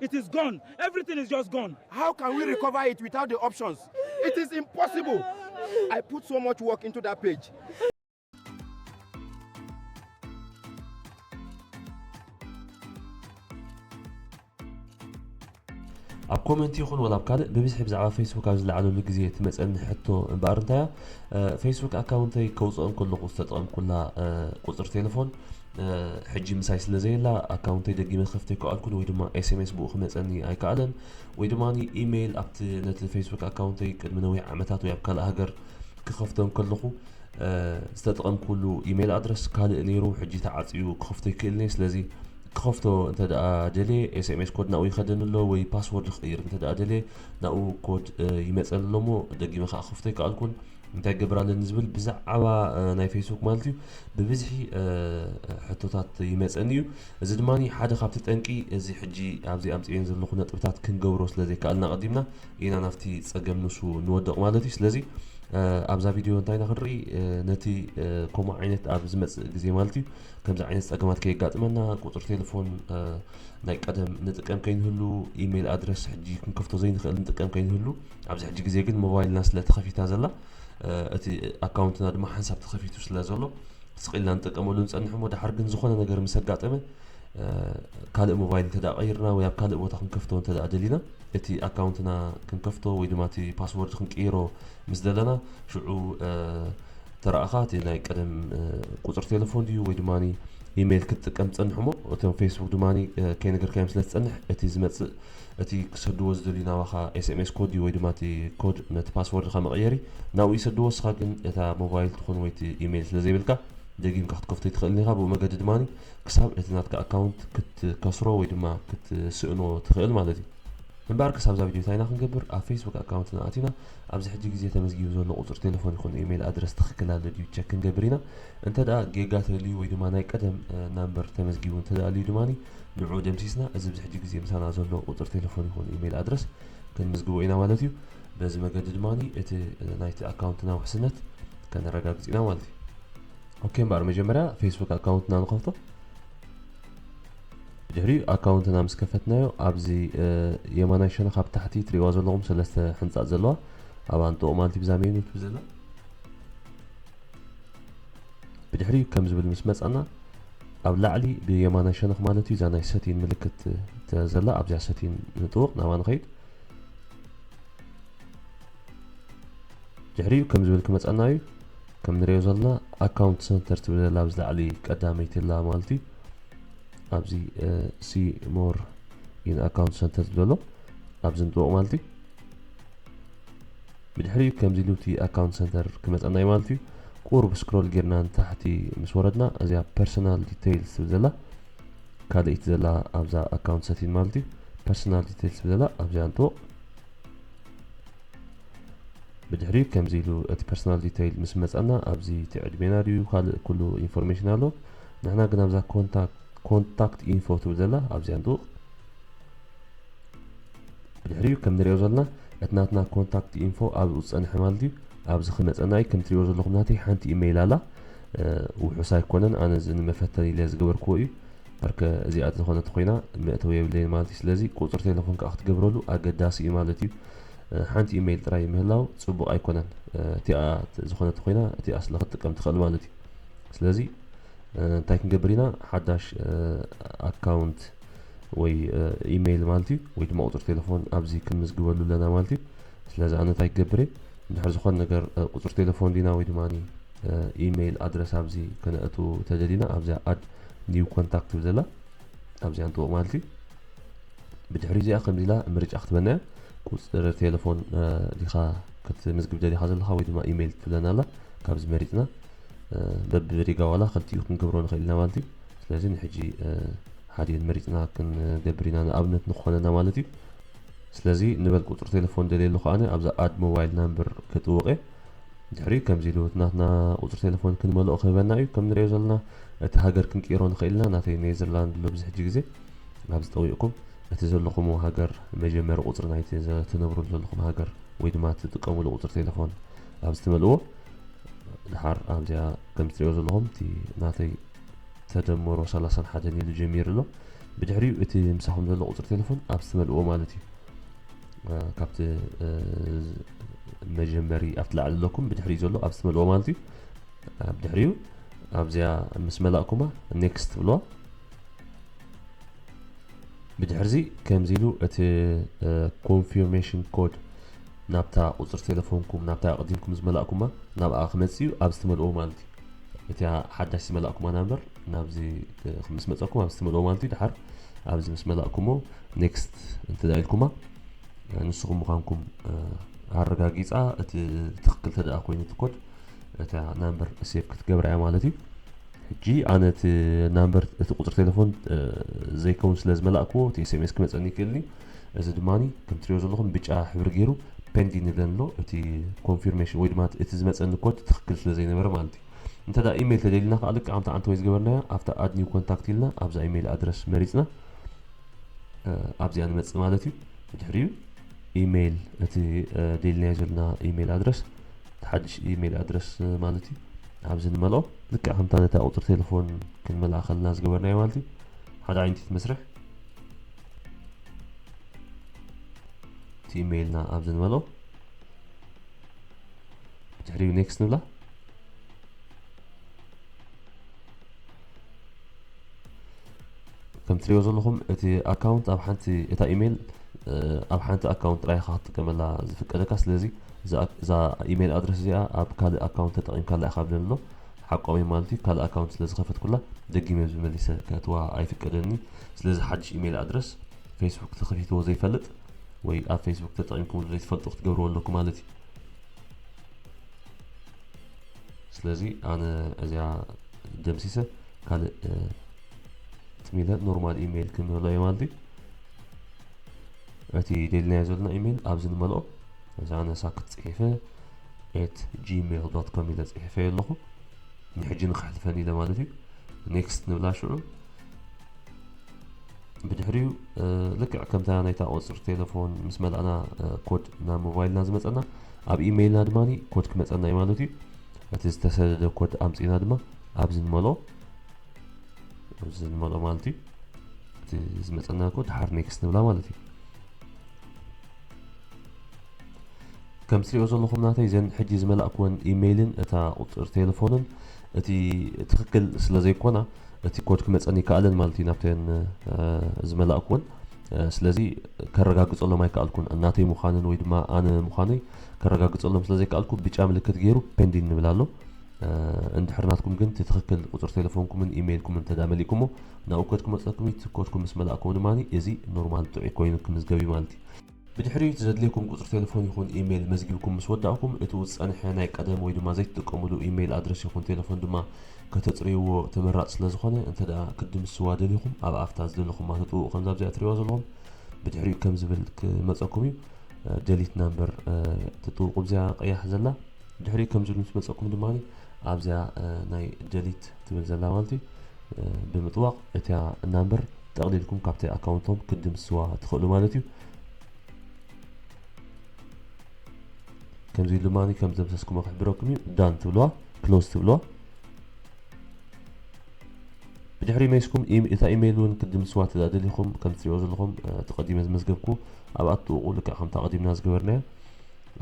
It is gone. Everything is just gone. How can we recover it without the options? It is impossible. I put so much work into that page. ኣብ ኮመንት ይኹን ወላ ኣብ ካልእ ብብዝሒ ብዛዕባ ፌስቡክ ኣብ ዝለዓለሉ ግዜ ትመፀኒ ሕቶ እምበኣር እንታያ፣ ፌስቡክ ኣካውንተይ ከውፅኦ እንከለኹ ዝተጠቐምኩላ ቁፅሪ ቴሌፎን ሕጂ ምሳይ ስለ ዘየላ ኣካውንተይ ደጊመ ክኸፍተ ይከኣልኩን ወይ ድማ ኤስኤምኤስ ብኡ ክመፀኒ ኣይከኣለን ወይ ድማ ኢሜይል ኣብቲ ነቲ ፌስቡክ ኣካውንተይ ቅድሚ ነዊሕ ዓመታት ወይ ኣብ ካልእ ሃገር ክኸፍቶ እንከለኹ ዝተጠቐምኩሉ ኢሜይል ኣድረስ ካልእ ነይሩ ሕጂ ተዓፅዩ ክኸፍቶ ይክእልን እየ። ስለዚ ክኸፍቶ እንተ ደኣ ደልየ ኤስኤምኤስ ኮድ ናብኡ ይኸደኒ ኣሎ ወይ ፓስወርድ ክቕይር እንተ ደኣ ደልየ ናብኡ ኮድ ይመፀኒ ኣሎ እሞ ደጊመ ከዓ ክኸፍቶ ይከኣልኩን እንታይ ክገብር ኣለኒ ዝብል ብዛዕባ ናይ ፌስቡክ ማለት እዩ ብብዝሒ ሕቶታት ይመፀኒ እዩ። እዚ ድማ ሓደ ካብቲ ጠንቂ እዚ ሕጂ ኣብዚ ኣምፅኤን ዘለኹ ነጥብታት ክንገብሮ ስለ ዘይከኣልና ቀዲምና ኢና ናብቲ ፀገም ንሱ ንወድቕ ማለት እዩ። ስለዚ ኣብዛ ቪድዮ እንታይ ኢና ክንርኢ ነቲ ከምኡ ዓይነት ኣብ ዝመፅእ ግዜ ማለት እዩ ከምዚ ዓይነት ፀገማት ከየጋጥመና ቁፅሪ ቴሌፎን ናይ ቀደም ንጥቀም ከይንህሉ ኢሜይል ኣድረስ ሕጂ ክንከፍቶ ዘይንኽእል ንጥቀም ከይንህሉ ኣብዚ ሕጂ ግዜ ግን ሞባይልና ስለ ተኸፊታ ዘላ እቲ ኣካውንትና ድማ ሓንሳብ ተኸፊቱ ስለ ዘሎ ስቕ ኢልና ንጥቀመሉ ንፀንሕ እሞ ድሓር ግን ዝኾነ ነገር ምስ ኣጋጠመ ካልእ ሞባይል እንተ ደኣ ቀይርና ወይ ኣብ ካልእ ቦታ ክንከፍቶ እንተ ደኣ ደሊና እቲ ኣካውንትና ክንከፍቶ ወይ ድማ እቲ ፓስወርድ ክንቅይሮ ምስ ደለና ሽዑ ተረኣኻ እቲ ናይ ቀደም ቁፅሪ ቴሌፎን ድዩ ወይ ድማ ኢሜይል ክትጥቀም ትፀንሕ እሞ እቶም ፌስቡክ ድማ ከይነገርካዮም ስለ ትፀንሕ እቲ ዝመፅእ እቲ ክሰድዎ ዝደልዩ ናባኻ ኤስኤምኤስ ኮድ ድዩ ወይ ድማ እቲ ኮድ ነቲ ፓስወርድካ መቐየሪ ናብኡ ይሰድዎ እስኻ ግን እታ ሞባይል ትኹን ወይ እቲ ኢሜይል ስለ ዘይብልካ ደጊምካ ክትከፍቶ ይትኽእልን ኢኻ ብኡ መገዲ ድማ ክሳብ እቲ ናትካ ኣካውንት ክትከስሮ ወይ ድማ ክትስእኖ ትኽእል ማለት እዩ። እምበኣር ክሳብ እዛ ቪድዮ እንታይ ኢና ክንገብር ኣብ ፌስቡክ ኣካውንትና ኣቲና ኣብዚ ሕጂ ግዜ ተመዝጊቡ ዘሎ ቁፅሪ ቴሌፎን ይኹን ኢሜይል ኣድረስ ትኽክል ኣሎ ድዩ ቸክ ክንገብር ኢና። እንተ ደኣ ጌጋ ተልዩ ወይ ድማ ናይ ቀደም ናምበር ተመዝጊቡ እንተ ደኣ ኣልዩ ድማ ንዑ ደምሲስና እዚ ኣብዚ ሕጂ ግዜ ምሳና ዘሎ ቁፅሪ ቴሌፎን ይኹን ኢሜይል ኣድረስ ክንምዝግቦ ኢና ማለት እዩ። በዚ መገዲ ድማ እቲ ናይቲ ኣካውንትና ውሕስነት ከነረጋግፅ ኢና ማለት እዩ። ኦኬ እምበኣር መጀመርያ ፌስቡክ ኣካውንትና ንኸፍቶ። ድሕሪኡ ኣካውንትና ምስ ከፈትናዮ ኣብዚ የማናይ ሸነኽ ኣብ ታሕቲ ትሪእዋ ዘለኹም ሰለስተ ሕንፃፅ ዘለዋ ኣብ ኣንጥቑ ማለት እዩ ብዛ ሜኑ ትብል ዘላ ብድሕሪኡ ከም ዝብል ምስ መፃና ኣብ ላዕሊ ብየማናይ ሸነኽ ማለት እዩ እዛ ናይ ሰቲን ምልክት ዘላ ኣብዚኣ ሰቲን ንጥውቕ ናባ ንኸይድ ድሕሪኡ ከም ዝብል ክመፀና እዩ ከም ንሪኦ ዘለና ኣካውንት ሰንተር ትብል ዘላ ኣብዚ ላዕሊ ቀዳመይቲ ላ ማለት እዩ ኣብዚ ሲ ሞር ኢን ኣካውንት ሰንተር ዝብል ዘሎ ኣብዚ ንጥውቕ ማለት እዩ ብድሕሪኡ ከምዚ ኢሉ እቲ ኣካውንት ሰንተር ክመፀና እዩ ማለት እዩ ቁሩብ ስክሮል ጌርና ንታሕቲ ምስ ወረድና እዚኣ ፐርሰናል ዲቴይልስ ትብል ዘላ ካልኣይቲ ዘላ ኣብዛ ኣካውንት ሰቲን ማለት እዩ ፐርሰናል ዲቴይልስ ትብል ዘላ ኣብዚኣ ንጥውቕ ብድሕሪኡ ከምዚ ኢሉ እቲ ፐርሰናል ዲቴይል ምስ መፀና ኣብዚ እቲ ዕድሜና ድዩ ካልእ ኩሉ ኢንፎርሜሽን ኣሎ ንሕና ግን ኣብዛ ኮንታክት ኢንፎ ትብል ዘላ ኣብዚኣ ንጥውቕ ብድሕሪኡ ከም ንሪኦ ዘለና እቲ ናትና ኮንታክት ኢንፎ ኣብኡ ዝፀንሐ ማለት እዩ ኣብዚ ክመፀና እዩ ከም ትሪኦ ዘለኹም ናተይ ሓንቲ ኢሜይል ኣላ ውሑስ ኣይኮነን ኣነ እዚ ንመፈተን ኢለ ዝገበርክዎ እዩ በርከ እዚኣ ዝኾነት ኮይና መእተዊ የብለይን ማለት እዩ ስለዚ ቁፅሪ ቴሌፎን ከዓ ክትገብረሉ ኣገዳሲ እዩ ማለት እዩ ሓንቲ ኢሜይል ጥራይ ምህላው ፅቡቕ ኣይኮነን እቲኣ ዝኾነት ኮይና እቲኣ ስለ ክትጥቀም ትኽእል ማለት እዩ ስለዚ እንታይ ክንገብር ኢና ሓዳሽ ኣካውንት ወይ ኢሜይል ማለት እዩ ወይ ድማ ቁፅሪ ቴሌፎን ኣብዚ ክንምዝግበሉ ኣለና ማለት እዩ ስለዚ ኣነ እንታይ ክገብር እየ እንድሕር ዝኾነ ነገር ቁፅሪ ቴሌፎን ዲና ወይ ድማ ኢሜይል ኣድረስ ኣብዚ ከነእቱ ተደሊና ኣብዚኣ ኣድ ኒው ኮንታክት ትብል ዘላ ኣብዚኣ ንጥውቕ ማለት እዩ ብድሕሪ እዚኣ ከምዚ ኢላ ምርጫ ክትበና እያ ቁፅሪ ቴሌፎን ዲኻ ክትምዝግብ ደሊኻ ዘለኻ ወይ ድማ ኢሜይል ትብለና ኣላ ካብዚ መሪፅና በብሪጋ ዋላ ክልቲኡ ክንገብሮ ንኽእል ኢና ማለት እዩ ስለዚ ንሕጂ ሓዲኤን መሪፅና ክንገብር ኢና ንኣብነት ንኾነና ማለት እዩ ስለዚ ንበል ቁፅሪ ቴሌፎን ደልየ ኣለኹ ኣነ ኣብዛ ኣድ ሞባይል ናምበር ክጥውቕ እየ ድሕሪኡ ከምዚ ኢሉ እቲ ናትና ቁፅሪ ቴሌፎን ክንመልኦ ክህበና እዩ ከም ንሪኦ ዘለና እቲ ሃገር ክንቅይሮ ንኽእል ኢና ናተይ ኔዘርላንድ ኣሎ ብዚ ሕጂ ግዜ ኣብዚ ጠዊቕኩም እቲ ዘለኹምዎ ሃገር መጀመሪ ቁፅሪ ናይቲ ትነብሩሉ ዘለኹም ሃገር ወይ ድማ ትጥቀሙሉ ቁፅሪ ቴሌፎን ኣብዚ ትመልእዎ ድሓር ኣብዚኣ ከም ትሪኦ ዘለኹም እቲ ናተይ ተደመሮ ሰላሳን ሓደን ኢሉ ጀሚሩ ኣሎ ብድሕሪኡ እቲ ምሳኹም ዘሎ ቁፅሪ ቴሌፎን ኣብ ዝተመልእዎ ማለት እዩ። እ፣ ካብቲ እ፣ መጀመሪ ኣብቲ ላዕሊ ኣለኩም ብድሕሪኡ ዘሎ ኣብ ዝተመልእዎ ማለት እዩ። እ፣ ብድሕሪኡ ኣብዚኣ ምስ መላእኩማ ኔክስት ትብልዋ። ብድሕርዚ ከምዚ ኢሉ እቲ ኮንፊርሜሽን ኮድ ናብታ ቁፅሪ ቴሌፎንኩም ናብታ ኣቕዲምኩም ዝመላእኩማ ናብኣ ክመፅእ እዩ። ኣብ ዝተመልኦ ማለት እዩ። እቲኣ ሓዳሽ ዝመላእኩማ ናምበር ናብዚ ምስ መፀኩም ኣብ ዝተመልኦ ማለት እዩ። ድሓር ኣብዚ ምስ መላእኩሞ ኔክስት እንተ ኢልኩማ ንስኹም ምዃንኩም ኣረጋጊፃ እቲ ትኽክል ተደኣ ኮይኑ እቲ ኮድ እታ ናምበር ሴቭ ክትገብራ እያ ማለት እዩ። ሕጂ ኣነ እቲ ናምበር እቲ ቁፅሪ ቴሌፎን ዘይከውን ስለ ዝመላእክዎ እቲ ኤስኤምኤስ ክመፀኒ ይክእል እዩ። እዚ ድማ ከም ትሪኦ ዘለኹም ብጫ ሕብሪ ገይሩ ፔንዲንግ ይብለን ኣሎ። እቲ ኮንፊርሜሽን ወይ ድማ እቲ ዝመፀኒ ኮድ ትኽክል ስለ ዘይነበረ ማለት እዩ። እንተ ኢሜይል ተደሊና ከዓ ልክዕ ከምቲ ዓንተ ወይ ዝገበርናዮ ኣብታ ኣድ ኒው ኮንታክት ኢልና ኣብዛ ኢሜይል ኣድረስ መሪፅና ኣብዚኣ ንመፅእ ማለት እዩ። ብድሕሪኡ ኢሜይል እቲ ደሊናዮ ዘለና ኢሜይል ኣድረስ እቲ ሓድሽ ኢሜይል ኣድረስ ማለት እዩ። ኣብዚ ንመልኦ ልክዕ ከምታ ነታ ቁፅሪ ቴሌፎን ክንመልኣ ከለና ዝገበርናዮ ማለት እዩ። ሓደ ዓይነት መስርሕ እቲ ኢሜይልና ኣብዚ ንመልኦ ድሕሪኡ ኔክስት ንብላ። ከም ትሪኦ ዘለኹም እቲ ኣካውንት ኣብ ሓንቲ እታ ኢሜይል ኣብ ሓንቲ ኣካውንት ጥራይ ኢኻ ክትጥቀመላ ዝፍቀደካ። ስለዚ እዛ ኢሜይል ኣድረስ እዚኣ ኣብ ካልእ ኣካውንት ተጠቒምካላ ኢኻ ብለኒ ኣሎ። ሓቆም እዮም ማለት እዩ። ካልእ ኣካውንት ስለ ዝኸፈትኩላ ደጊመ ዝመሊሰ ከእትዋ ኣይፍቀደኒ። ስለዚ ሓድሽ ኢሜይል ኣድረስ ፌስቡክ ተኸፊትዎ ዘይፈልጥ ወይ ኣብ ፌስቡክ ተጠቒምኩምሉ ዘይትፈልጡ ክትገብርዎ ኣለኩም ማለት እዩ። ስለዚ ኣነ እዚኣ ደምሲሰ ካልእ ትሚለ ኖርማል ኢሜይል ክምህሎ እየ ማለት እዩ። እቲ ደሊናዮ ዘለና ኢሜይል ኣብዚ ንመልኦ። እዚ ኣነ ሳክት ፅሒፈ ኤት ጂሜይል ዶት ኮም ኢለ ፅሒፈ ኣለኹ። ንሕጂ ንክሕልፈን ኢለ ማለት እዩ። ኔክስት ንብላ ሽዑ። ብድሕሪኡ ልክዕ ከምታ ናይታ ቁፅሪ ቴሌፎን ምስ መላእና ኮድ ናብ ሞባይልና ዝመፀና ኣብ ኢሜይልና ድማ ኮድ ክመፀና እዩ ማለት እዩ። እቲ ዝተሰደደ ኮድ ኣምፂና ድማ ኣብዚ ንመልኦ ኣብዚ ንመልኦ ማለት እዩ። እቲ ዝመፀና ኮድ ድሓር ኔክስት ንብላ ማለት እዩ። ከም ትሪኦ ዘለኹም ናተይ ዘን ሕጂ ዝመላእክወን ኢሜይልን እታ ቁፅሪ ቴሌፎንን እቲ ትኽክል ስለ ዘይኮና እቲ ኮድ ክመፀኒ ይከኣለን ማለት እዩ ናብተን ዝመላእክወን። ስለዚ ከረጋግፀሎም ኣይከኣልኩን ናተይ ምዃንን ወይ ድማ ኣነ ምዃነይ ከረጋግፀሎም ስለ ዘይከኣልኩ ብጫ ምልክት ገይሩ ፔንዲን ንብል ኣሎ። እንድሕር ናትኩም ግን እቲ ትኽክል ቁፅሪ ቴሌፎንኩምን ኢሜይልኩምን እንተ መሊእኩሞ ናብኡ ኮድ ክመፀኩም እዩ። እቲ ኮድኩም ምስ መላእኩም ድማ እዚ ኖርማል ጥዑይ ኮይኑ ክምዝገብ እዩ ማለት እዩ። ብድሕሪኡ እቲ ዘድልየኩም ቁፅሪ ቴሌፎን ይኹን ኢሜይል መዝጊብኩም ምስ ወዳእኩም እቲኡ ዝፀንሐ ናይ ቀደም ወይ ድማ ዘይትጥቀሙሉ ኢሜይል ኣድረስ ይኹን ቴሌፎን ድማ ከተፅርይዎ ተመራፂ ስለ ዝኾነ እንተ ደኣ ክትድምስስዋ ደሊኹም ኣብ ኣፍታ ዝደለኹማ ትጥውቑ ከምዛ ኣብዚኣ ትሪእዋ ዘለኹም ብድሕሪኡ ከም ዝብል ክመፀኩም እዩ። ደሊት ናምበር ትጥውቁ ኣብዚኣ ቀያሕ ዘላ ድሕሪኡ ከም ዝብል ምስ መፀኩም ድማ ኣብዚኣ ናይ ደሊት ትብል ዘላ ማለት እዩ ብምጥዋቕ እቲኣ ናምበር ጠቕሊልኩም ካብቲ ኣካውንቶም ክትድምስስዋ ትኽእሉ ማለት እዩ። ከምዚ ድማ ከም ዘምሰስኩሞ ክሕብረኩም እዩ። ዳን ትብልዋ ክሎዝ ትብልዋ። ብድሕሪ መይስኩም እታ ኢሜይል እውን ክትድምስስዋ ተደኣ ደሊኹም ከም ትሪኦ ዘለኹም ተቐዲመ ዝመዝገብኩ ኣብኣ ትጥውቑ ልክዕ ከምታ ቀዲምና ዝገበርናዮ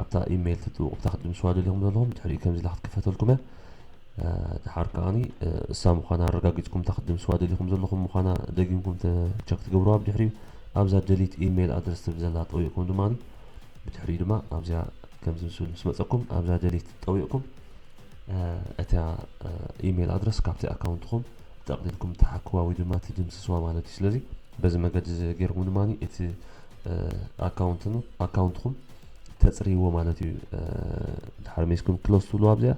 ኣብታ ኢሜይል ትጥውቑ እታ ክትድምስስዋ ደሊኹም ዘለኹም ድሕሪኡ ከምዚ ኢላ ክትክፈተልኩም እያ። ድሓር ከዓኒ እሳ ምዃና ኣረጋጊፅኩም እታ ክትድምስስዋ ደሊኹም ዘለኹም ምዃና ደጊምኩም ቸክ ትገብርዋ። ብድሕሪኡ ኣብዛ ደሊት ኢሜይል ኣድረስ ትብል ዘላ ጠዊቕኩም ድማ ብድሕሪኡ ድማ ኣብዚኣ ከምዚ ምስ መፀኩም ኣብዛ ደሊት ጠዊቕኩም እታ ኢሜይል ኣድረስ ካብቲ ኣካውንትኹም ጠቕሊልኩም ትሓክዋ ወይ ድማ ትድምስስዋ ማለት እዩ። ስለዚ በዚ መገዲ እዚ ገይርኩም ድማ እቲ ኣካውንትኩም ተፅርይዎ ማለት እዩ። ድሓር መይስኩም ክሎዝ ትብልዋ ኣብዚኣ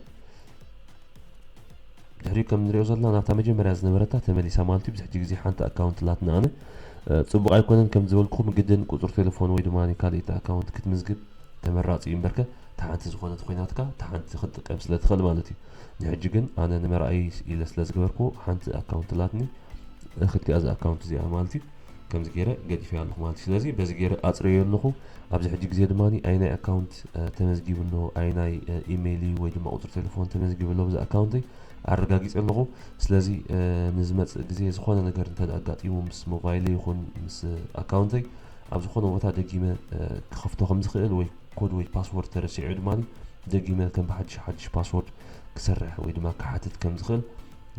ድሕሪኡ ከም ንሪኦ ዘለና ናብታ መጀመርያ ዝነበረታ ተመሊሳ ማለት እዩ። ብዝሕጂ ግዜ ሓንቲ ኣካውንት ላትና ኣነ ፅቡቕ ኣይኮነን ከም ዝበልኩኹም ግድን ቁፅሪ ቴሌፎን ወይ ድማ ካልኢት ኣካውንት ክትምዝግብ ተመራፂ እዩ እምበርከ እታ ሓንቲ ዝኾነት ኮይናትካ እታ ሓንቲ ክትጥቀም ስለ ትኽእል ማለት እዩ። ንሕጂ ግን ኣነ ንመርኣይ ኢለ ስለ ዝገበርኩ ሓንቲ ኣካውንት ላትኒ ክልቲኣ እዛ ኣካውንት እዚኣ ማለት እዩ። ከምዚ ገይረ ገዲፈያ ኣለኹ ማለት እዩ። ስለዚ በዚ ገይረ ኣፅረዮ ኣለኹ። ኣብዚ ሕጂ ግዜ ድማ ኣይናይ ኣካውንት ተመዝጊቡ ኣሎ ኣይናይ ኢሜይል እዩ ወይ ድማ ቁፅሪ ቴሌፎን ተመዝጊቡ ኣሎ ብዚ ኣካውንተይ ኣረጋጊጸ ኣለኹ። ስለዚ ንዝመጽእ ግዜ ዝኾነ ነገር እንተ ኣጋጢሙ ምስ ሞባይለይ ይኹን ምስ ኣካውንተይ ኣብ ዝኾነ ቦታ ደጊመ ክኸፍቶ ከም ዝኽእል ወይ ኮድ ወይ ፓስወርድ ተረሲዑ ድማ ደጊመ ከም ብሓድሽ ሓድሽ ፓስወርድ ክሰርሕ ወይ ድማ ክሓትት ከም ዝኽእል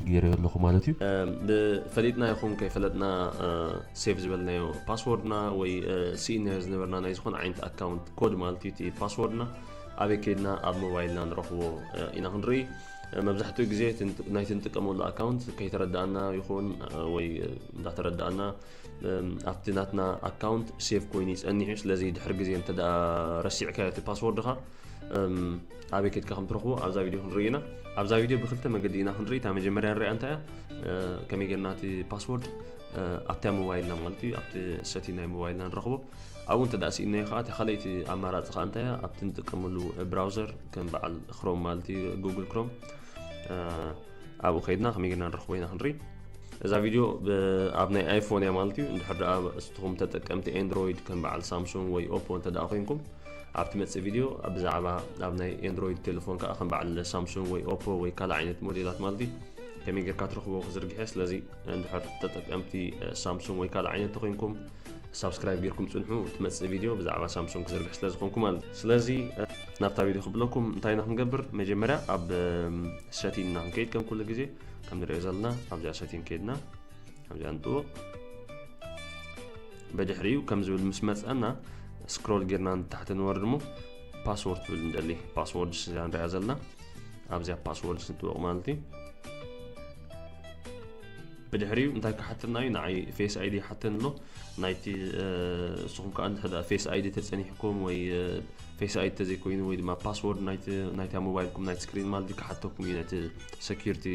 ገይረዮ ኣለኹ ማለት እዩ። ብፈሊጥና ይኹን ከይፈለጥና ሴቭ ዝበልናዮ ፓስወርድና ወይ ስኢናዮ ዝነበርና ናይ ዝኾነ ዓይነት ኣካውንት ኮድ ማለት እዩ። እቲ ፓስወርድና ኣበይ ከይድና ኣብ ሞባይልና ንረኽቦ ኢና ክንርኢ። መብዛሕትኡ ግዜ ናይቲ ንጥቀመሉ ኣካውንት ከይተረዳእና ይኹን ወይ እንዳተረዳእና ኣብቲ ናትና ኣካውንት ሴቭ ኮይኑ ይጸኒሕ እዩ። ስለዚ ድሕሪ ግዜ እንተ ረሲዕካ እቲ ፓስወርድኻ ኣበይ ከድካ ከም ትረኽቦ ኣብዛ ቪድዮ ክንርኢ ኢና። ኣብዛ ቪድዮ ብክልተ መገዲ ኢና ክንርኢ። እታ መጀመርያ ንሪኣ እንታይ እያ? ከመይ ጌርና እቲ ፓስወርድ ኣብታ ሞባይልና ማለት እዩ ኣብቲ ሰቲ ናይ ሞባይልና ንረኽቦ። ኣብኡ እንተ ደኣ ስኢናዮ ከዓ እታ ካልኣይቲ ኣማራፂ ከዓ እንታይ እያ? ኣብቲ ንጥቀመሉ ብራውዘር ከም በዓል ክሮም ማለት እዩ ጉግል ክሮም ኣብኡ ከይድና ከመይ ጌርና ንረኽቦ ኢና ክንርኢ። እዛ ቪድዮ ኣብ ናይ ኣይፎን እያ ማለት እዩ። እንድሕር ደኣ እስትኹም ተጠቀምቲ ኤንድሮይድ ከም በዓል ሳምሱንግ ወይ ኦፖ እንተ ደኣ ኮይንኩም ኣብቲ መጽእ ቪድዮ ብዛዕባ ኣብ ናይ ኤንድሮይድ ቴሌፎን ከዓ ከም በዓል ሳምሱንግ ወይ ኦፖ ወይ ካልእ ዓይነት ሞዴላት ማለት እዩ ከመይ ጌርካ ትረኽቦ ክዝርግሐ። ስለዚ እንድሕር ተጠቀምቲ ሳምሱንግ ወይ ካልእ ዓይነት ተኮይንኩም ሳብስክራይብ ጌርኩም ጽንሑ። ትመጽእ ቪድዮ ብዛዕባ ሳምሱንግ ክዝርግሕ ስለ ዝኾንኩ ማለት እዩ። ስለዚ ናብታ ቪድዮ ክብለኩም እንታይ ኢና ክንገብር? መጀመርያ ኣብ ሰቲንግ ኢና ክንከይድ ከም ኩሉ ግዜ ከም ንሪኦ ዘለና ኣብዚኣ ሰቲንግ ከይድና ኣብዚኣ ንጥውቕ። ብድሕሪኡ ከም ዝብል ምስ መጸና ስክሮል ጌርና ንታሕቲ ንወርድ እሞ ፓስወርድ ትብል ንደሊ። ፓስወርድ እዚኣ ንሪኣ ዘለና ኣብዚኣ ፓስወርድ ንጥውቕ ማለት እዩ። ብድሕሪኡ እንታይ ክሓተና እዩ? ንዓይ ፌስ ኣይዲ ይሓተኒ ኣሎ። ናይቲ ንስኹም ከዓ እንድሕር ፌስ ኣይዲ ተጸኒሕኩም ወይ ፌስ ኣይዲ ተዘይኮይኑ ወይ ድማ ፓስወርድ ናይቲ ናይታ ሞባይልኩም ናይቲ ስክሪን ማለት ክሓተኩም እዩ። ናይቲ ሰኪሪቲ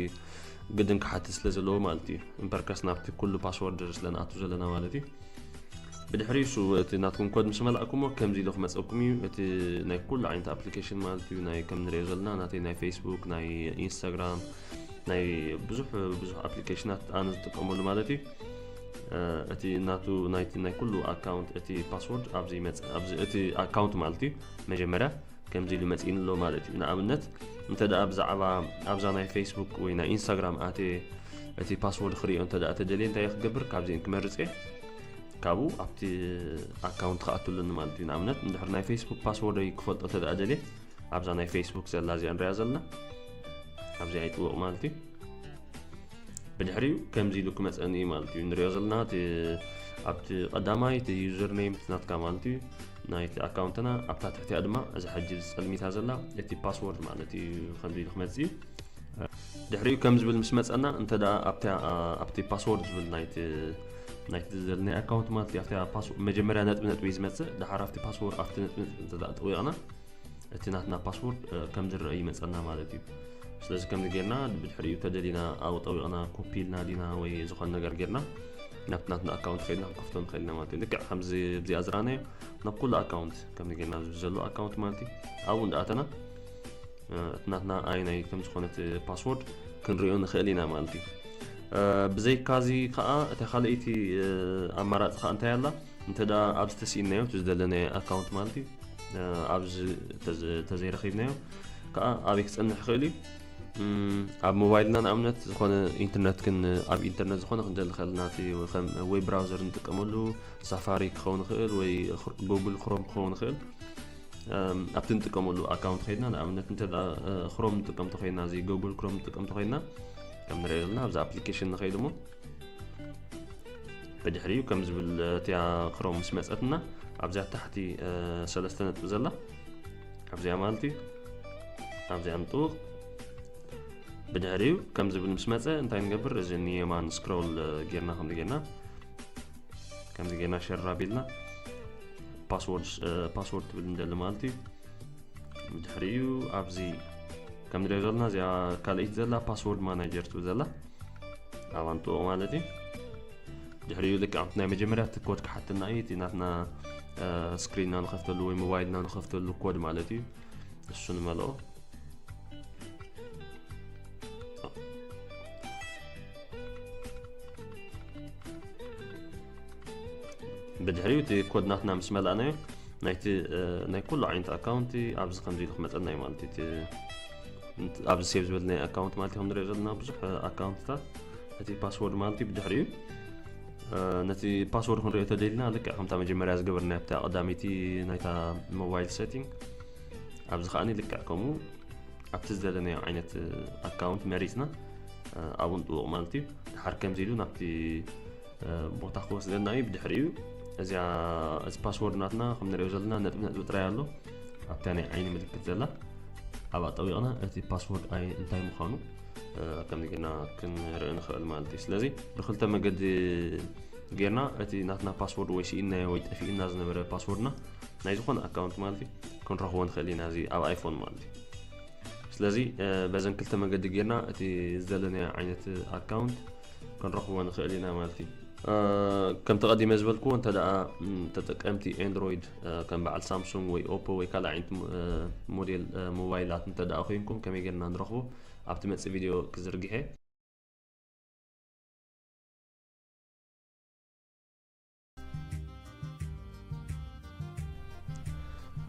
ግድን ክሓትት ስለ ዘለዎ ማለት እዩ። እምበርከስ ናብቲ ኩሉ ፓስወርድ ስለ ንኣቱ ዘለና ማለት እዩ። ብድሕሪ እሱ እቲ ናትኩም ኮድ ምስ መላእኩሞ ከምዚ ኢሉ ክመፀኩም እዩ። እቲ ናይ ኩሉ ዓይነት ኣፕሊኬሽን ማለት እዩ። ናይ ከም ንሪኦ ዘለና ናተይ ናይ ፌስቡክ ናይ ኢንስታግራም ናይ ብዙሕ ብዙሕ ኣፕሊኬሽናት ኣነ ዝጥቀመሉ ማለት እዩ። እቲ ናቱ ናይቲ ናይ ኩሉ ኣካውንት እቲ ፓስወርድ ኣብዚ ይመጽእ። ኣብዚ እቲ ኣካውንት ማለት እዩ መጀመርያ ከምዚ ኢሉ መጺእኒ ኣሎ ማለት እዩ። ንኣብነት እንተ ደኣ ብዛዕባ ኣብዛ ናይ ፌስቡክ ወይ ናይ ኢንስታግራም ኣትየ እቲ ፓስወርድ ክርእዮ እንተ ደኣ ተደልየ እንታይ ክገብር ካብዚአን ክመርጽ እየ። ካብኡ ኣብቲ ኣካውንት ክኣቱ ኣለኒ ማለት እዩ። ንኣብነት እንድሕር ናይ ፌስቡክ ፓስወርደይ ክፈልጦ እንተ ደኣ ደልየ ኣብዛ ናይ ፌስቡክ ዘላ እዚኣ ንሪኣ ዘለና ኣብዚኣ ይጥውቕ ማለት እዩ። ብድሕሪኡ ከምዚ ኢሉ ክመፀኒ እዩ ማለት እዩ። ንሪኦ ዘለና እቲ ኣብቲ ቀዳማይ እቲ ዩዘር ኔም እቲ ናትካ ማለት እዩ ናይቲ ኣካውንትና ኣብታ ትሕቲኣ ድማ እዛ ሕጂ ዝፀልሚታ ዘላ እቲ ፓስወርድ ማለት እዩ ከምዚ ኢሉ ክመፅእ እዩ። ድሕሪኡ ከም ዝብል ምስ መፀና እንተ ደኣ ኣብታ ኣብቲ ፓስወርድ ዝብል ናይቲ ናይቲ ዘለናይ ኣካውንት ማለት እዩ ኣብታ ፓስወርድ መጀመርያ ነጥቢ ነጥቢ እዩ ዝመፅእ። ድሓር ኣብቲ ፓስወርድ ኣብቲ ነጥቢ ነጥቢ እንተ ደኣ ጠዊቕና እቲ ናትና ፓስወርድ ከም ዝረአ ይመፀና ማለት እዩ። ስለዚ ከምዚ ጌርና ብድሕሪኡ ተደሊና ኣብኡ ጠዊቕና ኮፒ ኢልና ዲና ወይ ዝኾነ ነገር ጌርና ናብቲ ናትና ኣካውንት ከይድና ክንከፍቶ ንኽእል ኢና ማለት እዩ። ልክዕ ከምዚ ኣብዚኣ ዝረኣናዮ ናብ ኩሉ ኣካውንት ከምዚ ጌርና ኣብዚ ዘሎ ኣካውንት ማለት እዩ ኣብኡ እንዳኣተና እቲ ናትና ኣየናይ ከም ዝኾነት ፓስወርድ ክንሪኦ ንኽእል ኢና ማለት እዩ። ብዘይካዚ ከዓ እታ ካልኣይቲ ኣማራፂ ከዓ እንታይ ኣላ? እንተ ደኣ ኣብዚ ተስኢናዮ እቲ ዝደለናዮ ኣካውንት ማለት እዩ ኣብዚ ተዘይረኺብናዮ ከዓ ኣበይ ክፀንሕ ይኽእል እዩ? ኣብ ሞባይልና ንኣብነት ዝኾነ ኢንተርነት ክን ኣብ ኢንተርነት ዝኾነ ክንደሊ ከለና እቲ ከም ዌብ ብራውዘር ንጥቀመሉ ሳፋሪ ክኸውን ይኽእል ወይ ጉግል ክሮም ክኸውን ይኽእል። ኣብቲ ንጥቀመሉ ኣካውንት ከይድና ንኣብነት እንተ ክሮም ንጥቀም ተኮይና እዚ ጉግል ክሮም ንጥቀም ተኮይና ከም ንሪኦ ዘለና ኣብዚ ኣፕሊኬሽን ንኸይድ እሞ ብድሕሪኡ ከም ዝብል እቲያ ክሮም ምስ መፀትና ኣብዚኣ ታሕቲ ሰለስተ ነጥቢ ዘላ ኣብዚኣ ማለት እዩ ኣብዚኣ ንጥውቕ። ብድሕሪኡ ከም ዝብል ምስ መፀ እንታይ ንገብር? እዚ ንየማን ስክሮል ጌርና ከም ጌርና ከምዚ ጌርና ሸር ኣቢልና ፓስወርድ ፓስወርድ ትብል እንደሊ ማለት እዩ። ብድሕሪኡ ኣብዚ ከም ንሪኦ ዘለና እዚኣ ካልኣይቲ ዘላ ፓስወርድ ማናጀር ትብል ዘላ ኣብኣ ንጥውቕ ማለት እዩ። ድሕሪኡ ልክዕ ኣብቲ ናይ መጀመርያ እቲ ኮድ ክሓተና እዩ። እቲ ናትና ስክሪንና ንኸፍተሉ ወይ ሞባይልና ንኸፍተሉ ኮድ ማለት እዩ። እሱ ንመልኦ። ብድሕሪኡ እቲ ኮድ ናትና ምስ መላእናዮ ናይቲ ናይ ኩሉ ዓይነት ኣካውንቲ ኣብዚ ከምዚ ኢሉ ክመፀና እዩ ማለት እዩ። ኣብዚ ሴቭ ዝበልናዮ ኣካውንት ማለት እዩ። ከም ንሪኦ ዘለና ብዙሕ ኣካውንትታት እቲ ፓስወርድ ማለት እዩ። ብድሕሪኡ ነቲ ፓስወርድ ክንሪኦ ተደሊና ልክዕ ከምታ መጀመርያ ዝገበርና ኣብታ ቀዳመይቲ ናይታ ሞባይል ሴቲንግ ኣብዚ ከዓኒ ልክዕ ከምኡ ኣብቲ ዝደለናዮ ዓይነት ኣካውንት መሪፅና ኣብኡ ንጥውቕ ማለት እዩ። ድሓር ከምዚ ኢሉ ናብቲ ቦታ ክወስደና እዩ። ብድሕሪኡ እዚኣ እዚ ፓስወርድ ናትና ከም ንሪኦ ዘለና ነጥቢ ነጥቢ ጥራይ ኣሎ ኣብታ ናይ ዓይኒ ምልክት ዘላ ኣብኣ ጠዊቕና እቲ ፓስወርድ ኣይ እንታይ ምዃኑ ከምዚ ጌርና ክንርኢ ንኽእል ማለት እዩ። ስለዚ ብክልተ መገዲ ጌርና እቲ ናትና ፓስወርድ ወይ ስኢንናዮ ወይ ጠፊእና ዝነበረ ፓስወርድና ናይ ዝኾነ ኣካውንት ማለት እዩ ክንረኽቦ ንኽእል ኢና እዚ ኣብ ኣይፎን ማለት እዩ። ስለዚ በዘን ክልተ መገዲ ጌርና እቲ ዝደለናዮ ዓይነት ኣካውንት ክንረኽቦ ንኽእል ኢና ማለት እዩ። ከምቲ ቀዲመ ዝበልክዎ እንተ ደኣ ተጠቀምቲ ኤንድሮይድ ከም በዓል ሳምሱንግ ወይ ኦፖ ወይ ካልእ ዓይነት ሞዴል ሞባይላት እንተ ደኣ ኮይንኩም ከመይ ጌርና ንረኽቦ ኣብቲ መጽእ ቪድዮ ክዝርግሐ።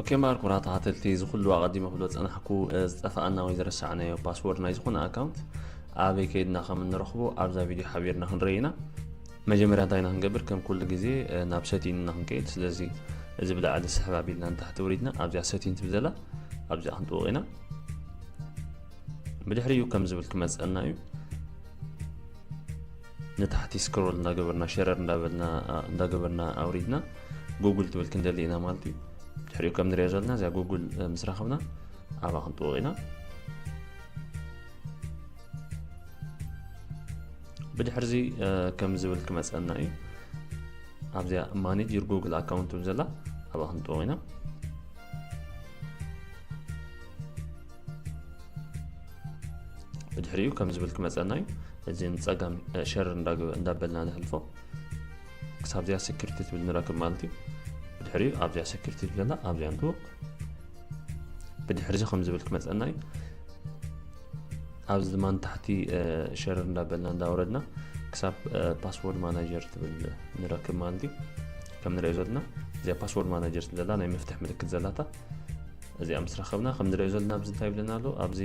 ኦኬ እምበኣር ክቡራት ተኸታተልቲ፣ እዚ ኩሉ ኣቐዲመ ክብሎ ዝጸናሕኩ ዝጠፍኣና ወይ ዝረሳዕናዮ ፓስወርድ ናይ ዝኾነ ኣካውንት ኣበይ ከይድና ከም እንረኽቦ ኣብዛ ቪድዮ ሓቢርና ክንርኢ ኢና። መጀመርያ እንታይ ኢና ክንገብር? ከም ኩሉ ግዜ ናብ ሴቲንግ ኢና ክንከይድ። ስለዚ እዚ ብላዕሊ ስሕብ ኣቢልና ንታሕቲ ውሪድና ኣብዚኣ ሴቲንግ ትብል ዘላ ኣብዚኣ ክንጥውቕ ኢና። ብድሕሪኡ ከም ዝብል ክመጸና እዩ። ንታሕቲ ስክሮል እንዳገበርና ሸረር እንዳበልና እንዳገበርና ኣውሪድና ጉግል ትብል ክንደሊ ኢና ማለት እዩ። ድሕሪኡ ከም ንሪኦ ዘለና እዚኣ ጉግል ምስ ረኸብና ኣብኣ ክንጥውቕ ኢና። ብድሕርዚ ከም ዝብል ክመፀና እዩ። ኣብዚኣ ማኔጅ ዩር ጉግል ኣካውንት ትብል ዘላ ኣብኣ ክንጥውቕ ኢና። ብድሕሪኡ ከም ዝብል ክመፀና እዩ። እዚ ንፀጋም ሸር እንዳበልና ንሕልፎ ክሳብ እዚኣ ሴኩሪቲ ትብል ንረክብ ማለት እዩ። ብድሕሪኡ ኣብዚኣ ሴኩሪቲ ትብል ዘላ ኣብዚኣ ንጥውቕ። ብድሕርዚ ከም ዝብል ክመፀና እዩ። ኣብዚ ድማ ንታሕቲ ሸር እንዳበልና እንዳወረድና ክሳብ ፓስወርድ ማናጀር ትብል ንረክብ ማለት እዩ። ከም ንሪኦ ዘለና እዚኣ ፓስወርድ ማናጀር ትብል ዘላ ናይ መፍትሕ ምልክት ዘላታ እዚኣ ምስ ረኸብና ከም ንሪኦ ዘለና ኣብዚ እንታይ ይብለና ኣሎ? ኣብዚ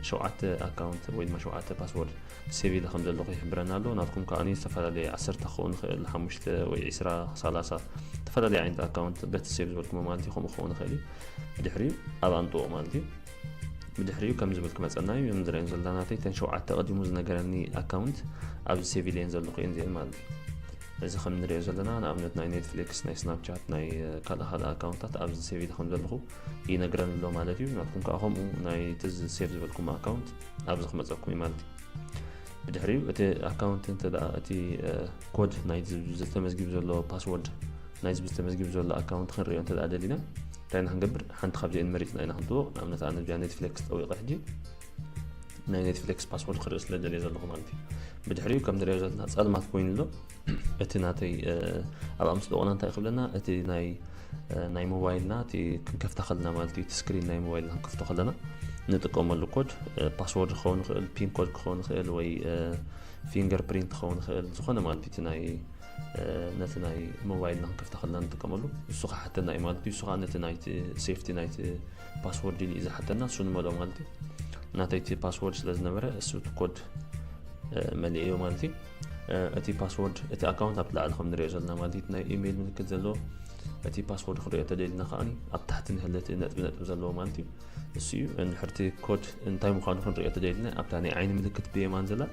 ሸውዓተ ኣካውንት ወይ ድማ ሸውዓተ ፓስወርድ ሴቭ ኢለ ከም ዘለኹ ይሕብረና ኣሎ። ናትኩም ከኣ ዝተፈላለዩ ዓሰርተ ክኸውን ይኽእል፣ ሓሙሽተ ወይ ዕስራ፣ ሰላሳ፣ ዝተፈላለዩ ዓይነት ኣካውንት በቲ ሴቭ ዝበልኩሞ ማለት እዩ። ከምኡ ክኸውን ይኽእል እዩ። ብድሕሪኡ ኣብኣ ንጥውቕ ማለት እዩ። ብድሕሪኡ ከም ዝብል ክመፀና እዩ። ንሪኦ ዘለና ናተይ እተን ሸውዓተ ቀዲሙ ዝነገረኒ ኣካውንት ኣብዚ ሴቭ ኢለየን ዘለኹ እየን እዚአን ማለት እዩ። እዚ ከም ንሪኦ ዘለና ንኣብነት ናይ ኔትፍሊክስ፣ ናይ ስናፕቻት፣ ናይ ካልእ ካልእ ኣካውንታት ኣብዚ ሴቭ ኢለ ከም ዘለኹ ይነግረኒ ኣሎ ማለት እዩ። ናትኩም ከዓ ከምኡ ናይ እቲ ሴቭ ዝበልኩም ኣካውንት ኣብዚ ክመፀኩም እዩ ማለት እዩ። ብድሕሪኡ እቲ ኣካውንት እንተ ደኣ እቲ ኮድ ናይ ዝተመዝጊቡ ዘሎ ፓስወርድ ናይ ዝተመዝጊቡ ዘሎ ኣካውንት ክንሪኦ እንተ ደኣ ደሊና እንታይ ኢና ክንገብር? ሓንቲ ካብዚአን መሪፅና ኢና ክንጥውቕ። ንኣብነት ኣነ እዚኣ ኔትፍሊክስ ጠዊቐ ሕጂ ናይ ኔትፍሊክስ ፓስወርድ ክርኢ ስለ ደልየ ዘለኹ ማለት እዩ። ብድሕሪኡ ከም ንሪኦ ዘለና ፀልማት ኮይኑ ኣሎ። እቲ ናተይ ኣብኣ ምስ ጠወቕና እንታይ ክብለና? እቲ ናይ ናይ ሞባይልና እቲ ክንከፍታ ከለና ማለት እዩ፣ እቲ ስክሪን ናይ ሞባይልና ክንከፍቶ ከለና ንጥቀመሉ ኮድ ፓስወርድ ክኸውን ይኽእል፣ ፒን ኮድ ክኸውን ይኽእል ወይ ፊንገር ፕሪንት ክኸውን ይኽእል፣ ዝኾነ ማለት እዩ። እቲ ናይ ነቲ ናይ ሞባይልና ክንከፍታ ከለና ንጥቀመሉ እሱ ክሓተና እዩ ማለት እዩ። እሱ ከዓ ነቲ ናይቲ ሴፍቲ ናይቲ ፓስወርድ ኢሉ እዩ ዝሓተና፣ እሱ ንመልኦ ማለት እዩ። ናተይ እቲ ፓስወርድ ስለ ዝነበረ እሱ እቲ ኮድ መሊኤዮ ማለት እዩ። እቲ ፓስወርድ እቲ ኣካውንት ኣብቲ ላዕሊ ከም ንሪኦ ዘለና ማለት እዩ፣ ናይ ኢሜይል ምልክት ዘለዎ። እቲ ፓስወርድ ክንሪኦ ተደሊና ከዓኒ ኣብ ታሕቲ ንህለ እቲ ነጥቢ ነጥቢ ዘለዎ ማለት እዩ። እሱ እዩ። እንድሕር እቲ ኮድ እንታይ ምዃኑ ክንሪኦ ተደሊና ኣብታ ናይ ዓይኒ ምልክት ብየማን ዘላ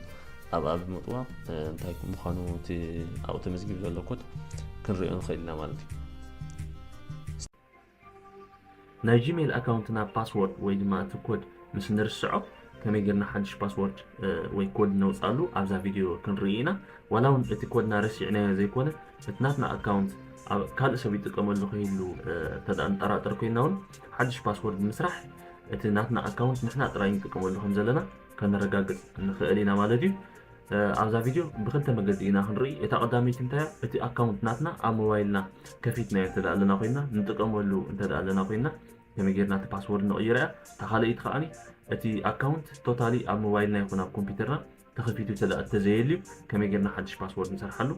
ኣብኣ ብምጥዋቕ እንታይ ምዃኑ እቲ ኣብኡ ተመዝጊቡ ዘሎ ኮድ ክንሪኦ ንኽእል ኢና ማለት እዩ። ናይ ጂሜል ኣካውንትና ፓስወርድ ወይ ድማ እቲ ኮድ ምስ ንርስዖ ከመይ ጌርና ሓድሽ ፓስወርድ ወይ ኮድ ነውፅኣሉ ኣብዛ ቪድዮ ክንርኢ ኢና። ዋላ እውን እቲ ኮድና ረሲዕናዮ ዘይኮነ እቲ ናትና ኣካውንት ካልእ ሰብ ይጥቀመሉ ክህሉ እንተደኣ ንጠራጠር ኮይና እውን ሓድሽ ፓስወርድ ብምስራሕ እቲ ናትና ኣካውንት ንሕና ጥራይ ንጥቀመሉ ከም ዘለና ከነረጋግፅ ንኽእል ኢና ማለት እዩ። ኣብዛ ቪድዮ ብክልተ መገዲ ኢና ክንርኢ። እታ ቀዳመይቲ እንታይ እያ? እቲ ኣካውንት ናትና ኣብ ሞባይልና ከፊትናዮ እንተ ኣለና ኮይና ንጥቀመሉ እንተ ኣለና ኮይና ከመይ ጌርና እቲ ፓስወርድ ንቕይሮ እያ። እታ ካልኣይቲ ከዓኒ እቲ ኣካውንት ቶታሊ ኣብ ሞባይልና ይኹን ኣብ ኮምፒውተርና ተኸፊቱ እንተ ተዘየልዩ ከመይ ጌርና ሓድሽ ፓስወርድ ንሰርሓሉ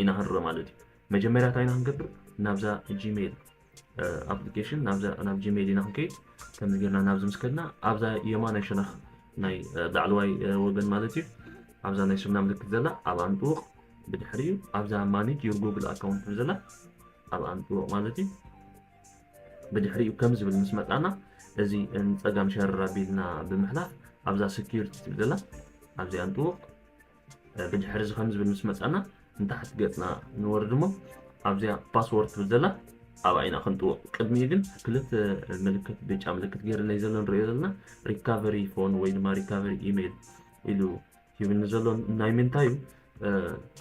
ኢና ክንርኢ ማለት እዩ። መጀመርያ እንታይ ኢና ክንገብር? ናብዛ ጂሜል ኣፕሊኬሽን ናብ ጂሜል ኢና ክንከይድ። ከምዚ ጌርና ናብዚ ምስ ከድና ኣብዛ የማናይ ሸነኽ ናይ ላዕለዋይ ወገን ማለት እዩ፣ ኣብዛ ናይ ሽምና ምልክት ዘላ ኣብኣ ንጥውቕ። ብድሕሪኡ ኣብዛ ማኔጅ ዩር ጉግል ኣካውንት ትብል ዘላ ኣብኣ ንጥውቕ ማለት እዩ። ብድሕሪኡ ከም ዝብል ምስ መጻና እዚ ንጸጋም ሸረር ኣቢልና ብምሕላፍ ኣብዛ ሴኩሪቲ ትብል ዘላ ኣብዚኣ ንጥውቕ። ብድሕሪ እዚ ከም ዝብል ምስ መጻና ንታሕቲ ገጽና ንወርድ እሞ ኣብዚኣ ፓስወርድ ትብል ዘላ ኣብኣ ኢና ክንጥውቕ። ቅድሚኡ ግን ክልተ ምልክት፣ ብጫ ምልክት ገይርለይ ዘሎ ንሪኦ ዘለና ሪካቨሪ ፎን ወይ ድማ ሪካቨሪ ኢሜይል ኢሉ ሂብኒ ዘሎ ናይ ምንታይ እዩ?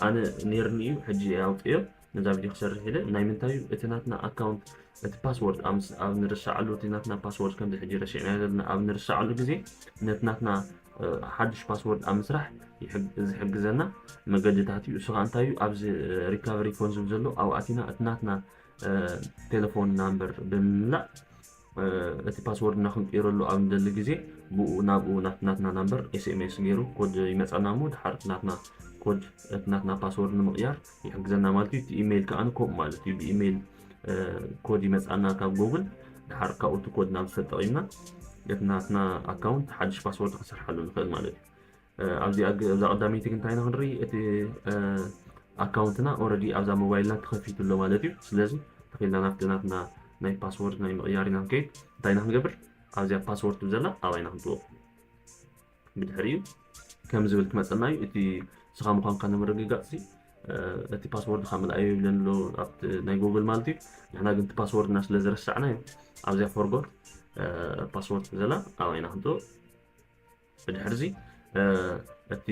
ኣነ ኔርኒ እዩ፣ ሕጂ ኣውፅዮ ነዛ ቪድዮ ክሰርሕ ኢለ። ናይ ምንታይ እዩ? እቲ ናትና ኣካውንት፣ እቲ ፓስወርድ ኣብ ንርሰዓሉ፣ እቲ ናትና ፓስወርድ ከምዚ ሕጂ ረሲዕና ዘለና ኣብ ንርሰዓሉ ግዜ ነቲ ናትና ሓድሽ ፓስወርድ ኣብ ምስራሕ ዝሕግዘና መገድታት እዩ። እሱ ከዓ እንታይ እዩ? ኣብዚ ሪካቨሪ ፎን ዝብል ዘሎ ኣብኣቲና እቲ ናትና ቴሌፎን ናምበር ብምምላእ እቲ ፓስወርድና ክንቅይረሉ ኣብ ንደሊ ግዜ ብኡ ናብኡ ናትና ናምበር ኤስኤምኤስ ገይሩ ኮድ ይመፀና እሞ ድሓር ናትና ኮድ እቲ ናትና ፓስወርድ ንምቕያር ይሕግዘና ማለት እዩ። እቲ ኢሜይል ከዓ ከምኡ ማለት እዩ። ብኢሜይል ኮድ ይመፃና ካብ ጎግል ድሓር ካብኡ እቲ ኮድ ናብ ተጠቂምና እቲ ናትና ኣካውንት ሓድሽ ፓስወርድ ክንሰርሓሉ ንኽእል ማለት እዩ። ኣብዚ ኣብዛ ቀዳመይቲ ግን እንታይ ኢና ክንርኢ? እቲ ኣካውንትና ኦረዲ ኣብዛ ሞባይልና ተኸፊቱ ኣሎ ማለት እዩ። ስለዚ ተኺልና ናብቲ ናትና ናይ ፓስወርድ ናይ ምቕያር ኢና ክንከይድ እንታይ ኢና ክንገብር? ኣብዚኣ ፓስወርድ ትብል ዘላ ኣብኣ ኢና ክንጥውቕ። ብድሕሪኡ ከም ዝብል ክመፀና እዩ። እቲ ስኻ ምዃንካ ንምርግጋፅ እቲ ፓስወርድ ካብ ምልኣዮ ይብለኒ ኣሎ ኣብቲ ናይ ጎግል ማለት እዩ። ንሕና ግን እቲ ፓስወርድና ስለ ዝረሳዕናዮ ኣብዚኣ ፎርጎት ፓስወርድ ትብል ዘላ ኣብኣ ኢና ክንጥውቕ። ብድሕርዚ እቲ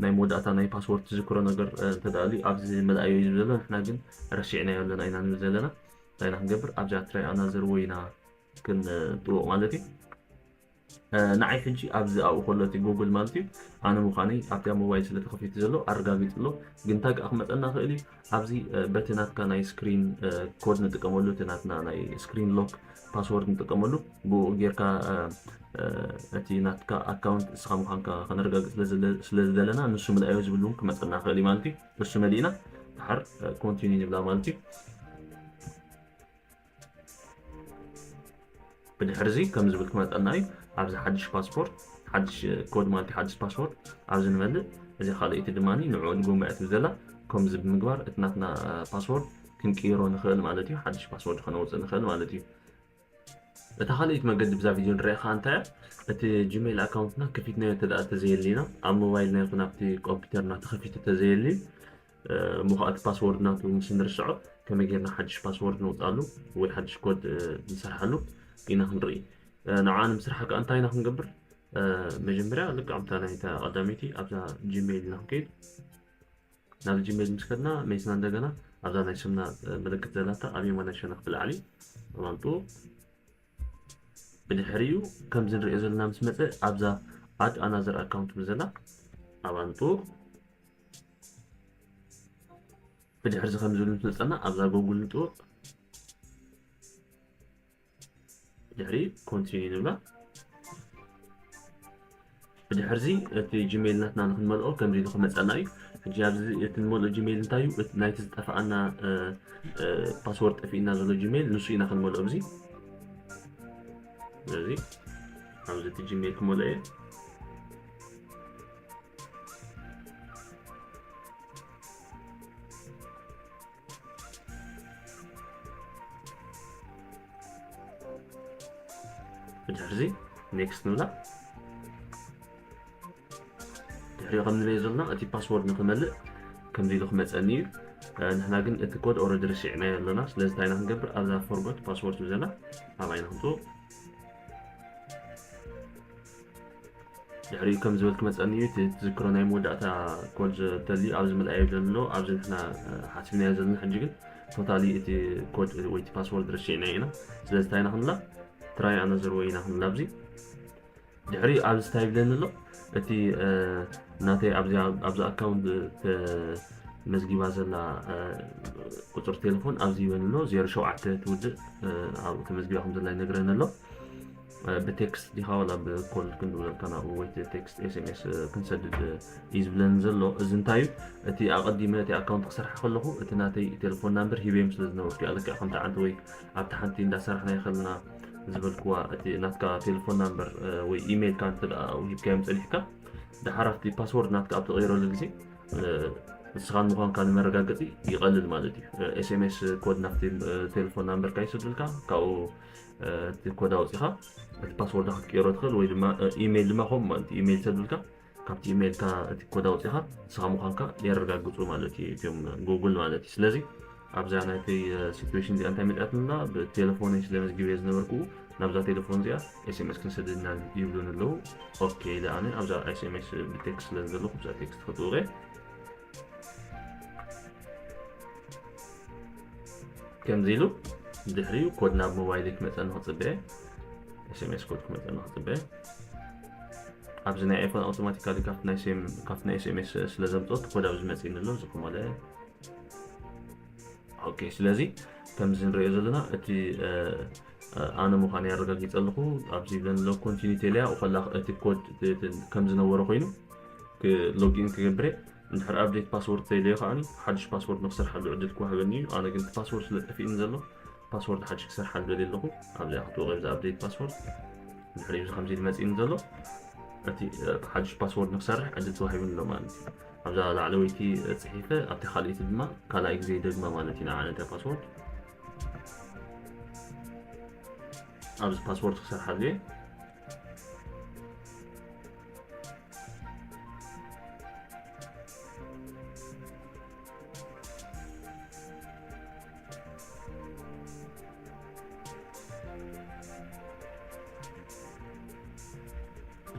ናይ መወዳእታ ናይ ፓስወርድ ትዝክሮ ነገር እንተደኣልዩ ኣብዚ ምልኣዮ እዩ ዝብል ዘሎ። ንሕና ግን ረሲዕናዮ ኣለና ኢና ንብል ዘለና። እንታይ ኢና ክንገብር? ኣብዚኣ ትራይ ኣናዘር ወይ ኢና ክንጥውቕ ማለት እዩ። ንዓይ ሕጂ ኣብዚ ኣብኡ ከሎ እቲ ጉግል ማለት እዩ ኣነ ምዃነይ ኣብቲ ኣብ ሞባይል ስለ ተኸፊቱ ዘሎ ኣረጋጊጹ ኣሎ። ግን እንታይ ከዓ ክመፀና ክእል እዩ? ኣብዚ በቲ ናትካ ናይ ስክሪን ኮድ ንጥቀመሉ፣ እቲ ናትና ናይ ስክሪን ሎክ ፓስወርድ ንጥቀመሉ፣ ብኡ ጌርካ እቲ ናትካ ኣካውንት እስኻ ምዃንካ ከነረጋግፅ ስለ ዝደለና ንሱ ምልኣዮ ዝብል እውን ክመፀና ክእል እዩ ማለት እዩ። ንሱ መሊእና ድሓር ኮንቲኒ ንብላ ማለት እዩ። ብድሕርዚ ከም ዝብል ክመፀና እዩ። ኣብዚ ሓድሽ ፓስፖርት ሓድሽ ኮድ ማለት ሓድሽ ፓስወርድ ኣብዚ ንመልእ። እዚ ካልኣይቲ ድማ ንዕኡ ንጎምዕ ትብል ዘላ ከምዚ ብምግባር እቲ ናትና ፓስወርድ ክንቅይሮ ንኽእል ማለት እዩ። ሓድሽ ፓስወርድ ከነውፅእ ንኽእል ማለት እዩ። እታ ካልኣይቲ መገዲ ብዛ ቪድዮ ንሪኣ ከዓ እንታይ እያ? እቲ ጂሜይል ኣካውንትና ከፊትናዮ እንተ ደኣ ተዘየሊና ኣብ ሞባይልና ይኹን ኣብቲ ኮምፒውተርና ተኸፊቱ ተዘየልዩ እሞ ከዓ እቲ ፓስወርድ ናቱ ምስ ንርስዖ ከመይ ጌርና ሓድሽ ፓስወርድ ነውፅኣሉ ወይ ሓድሽ ኮድ ንሰርሓሉ ኢና ክንርኢ። ንዓ ንምስራሕ ከዓ እንታይ ኢና ክንገብር? መጀመርያ ልክዕ ከምታ ናይታ ቀዳመይቲ ኣብዛ ጂሜይል ኢና ክንከይድ። ናብ ጂሜይል ምስ ከድና መይስና እንደገና ኣብዛ ናይ ስምና ምልክት ዘላታ ኣብ የማናይ ሸነኽ ብላዕሊ ኣባንጡ ብድሕሪኡ ከምዚ ንሪኦ ዘለና ምስ መፀ ኣብዛ ኣድ ኣናዘር ኣካውንት ብዘላ ኣባንጡ ብድሕርዚ ከም ዝብል ምስ መፀና ኣብዛ ጎጉል ንጥውቕ። ድሕሪ ኮንቲኒ ንብላ። ብድሕርዚ እቲ ጂሜይል ናትና ንክንመልኦ ከምዚ ኢሉ ክመፀና እዩ። ሕጂ ኣብዚ እቲ ንመልኦ ጂሜይል እንታይ እዩ? ናይቲ ዝጠፍኣና ፓስወርድ ጠፊእና ዘሎ ጂሜይል ንሱ ኢና ክንመልኦ ኣብዚ። ስለዚ ኣብዚ እቲ ጂሜይል ክመልኦ እየ። ብድሕርዚ ኔክስት ንብላ። ድሕሪኡ ከም ንሪኦ ዘለና እቲ ፓስወርድ ንክመልእ ከምዚ ኢሉ ክመፀኒ እዩ። ንሕና ግን እቲ ኮድ ኦረዲ ረሲዕናዮ ኣለና። ስለዚ እንታይ ኢና ክንገብር? ኣብዛ ፎርጎት ፓስወርድ ብዘላ ኣብኣ ኢና ክንጥውቕ። ድሕሪኡ ከም ዝበል ክመፀኒ እዩ። እቲ ትዝክሮ ናይ መወዳእታ ኮድ ተልዩ ኣብዚ ምልኣዮ ዘሎ ኣብዚ ንሕና ሓሲብናዮ ዘለና ሕጂ ግን ቶታሊ እቲ ኮድ ወይ እቲ ፓስወርድ ረሲዕናዮ ኢና። ስለዚ እንታይ ኢና ክንብላ? ትራይ ኣናዘር ወይ ኢና ክንብላ ኣብዚ። ድሕሪኡ ኣብዚ እንታይ ይብለኒ ኣሎ? እቲ ናተይ ኣብዚ ኣካውንት ተመዝጊባ ዘላ ቁፅሪ ቴሌፎን ኣብዚ ይበኒ ኣሎ። ዜሮ ሸውዓተ ትውድእ ኣብኡ ተመዝጊባ ከም ዘላ ይነግረኒ ኣሎ። ብቴክስት ዲኻ ዋላ ብኮል ክንድውለልካ ናብኡ ወይ ቴክስት ኤስኤምኤስ ክንሰድድ እዩ ዝብለኒ ዘሎ። እዚ እንታይ እዩ? እቲ ኣቐዲመ እቲ ኣካውንት ክሰርሓ ከለኹ እቲ ናተይ ቴሌፎን ናምበር ሂበዮም ስለ ዝነበርኩ እያ። ልክዕ ከምቲ ዓንቲ ወይ ኣብቲ ሓንቲ እንዳሰራሕና ይኸልና ዝበልክዋ እቲ ናትካ ቴሌፎን ናምበር ወይ ኢሜይልካ እንተ ደኣ ሂብካዮም ጸኒሕካ፣ ደሓር ኣብቲ ፓስወርድ ናትካ ኣብ ትቕይረሉ ግዜ ንስኻ ምዃንካ ንመረጋገጺ ይቐልል ማለት እዩ። ኤስኤምኤስ ኮድ ናብቲ ቴሌፎን ናምበርካ ይስዱልካ፣ ካብኡ እቲ ኮድ ኣውፂኻ እቲ ፓስወርድ ክትቀይሮ ትኽእል፣ ወይ ድማ ኢሜይል ድማ ከምኡ ማለት እዩ። ኢሜይል ይሰዱልካ፣ ካብቲ ኢሜይልካ እቲ ኮድ ኣውፂኻ ንስኻ ምዃንካ የረጋግፁ ማለት እዩ እቲኦም ጉግል ማለት እዩ። ስለዚ ኣብዛ ናይተይ ሲትዌሽን እዚኣ እንታይ መፅኣትንና፣ ብቴሌፎነይ ስለ መዝጊበ ዝነበርኩ ናብዛ ቴሌፎን እዚኣ ኤስኤምኤስ ክንሰደድና ይብሉን ኣለዉ። ኦኬ ኢለ ኣነ ኣብዛ ኤስኤምኤስ ብቴክስት ስለ ዘለኹ ብዛ ቴክስት ክትውቀ ከምዚ ኢሉ ድሕሪኡ ኮድ ናብ ሞባይል ክመፀኒ ክፅበየ፣ ኤስኤምኤስ ኮድ ክመፀኒ ክፅበየ። ኣብዚ ናይ ኣይፎን ኣውቶማቲካሊ ካብቲ ናይ ሴም ካብቲ ናይ ኤስኤምኤስ ስለ ዘምፅኦ እቲ ኮድ ኣብዚ መፅእኒ ኣሎ ዝኮመለ። ኦኬ፣ ስለዚ ከምዚ ንሪኦ ዘለና እቲ ኣነ ምዃን ያረጋጊፀ ኣለኹ ኣብዚ ብለን ኣሎ ኮንቲኒ ቴልያ ኡኸላ እቲ ኮድ ከም ዝነበረ ኮይኑ ሎጊን ክገብረ። እንድሕር ኣፕዴት ፓስወርድ ተይለዮ ከዓኒ ሓድሽ ፓስወርድ ንክሰርሓሉ ዕድል ክዋህበኒ እዩ። ኣነ ግን እቲ ፓስወርድ ስለ ጠፊእኒ ዘሎ ፓስወርድ ሓድሽ ክሰርሓሉ ደልየ ኣለኹ። ኣብዚኣ ክትወቀ ብዛ ኣፕዴት ፓስወርድ ድሕሪ እዚ ከምዚ ኢሉ መፂእኒ ዘሎ እቲ ሓድሽ ፓስወርድ ንክሰርሕ ዕድል ተዋሂቡኒ ኣሎ ማለት እዩ። ኣብዛ ላዕለወይቲ ፅሒፈ ኣብቲ ካልኣይቲ ድማ ካልኣይ ግዜ ይደግማ ማለት እዩ ንዓነተ ፓስወርድ ኣብዚ ፓስወርድ ክሰርሓሉ እየ።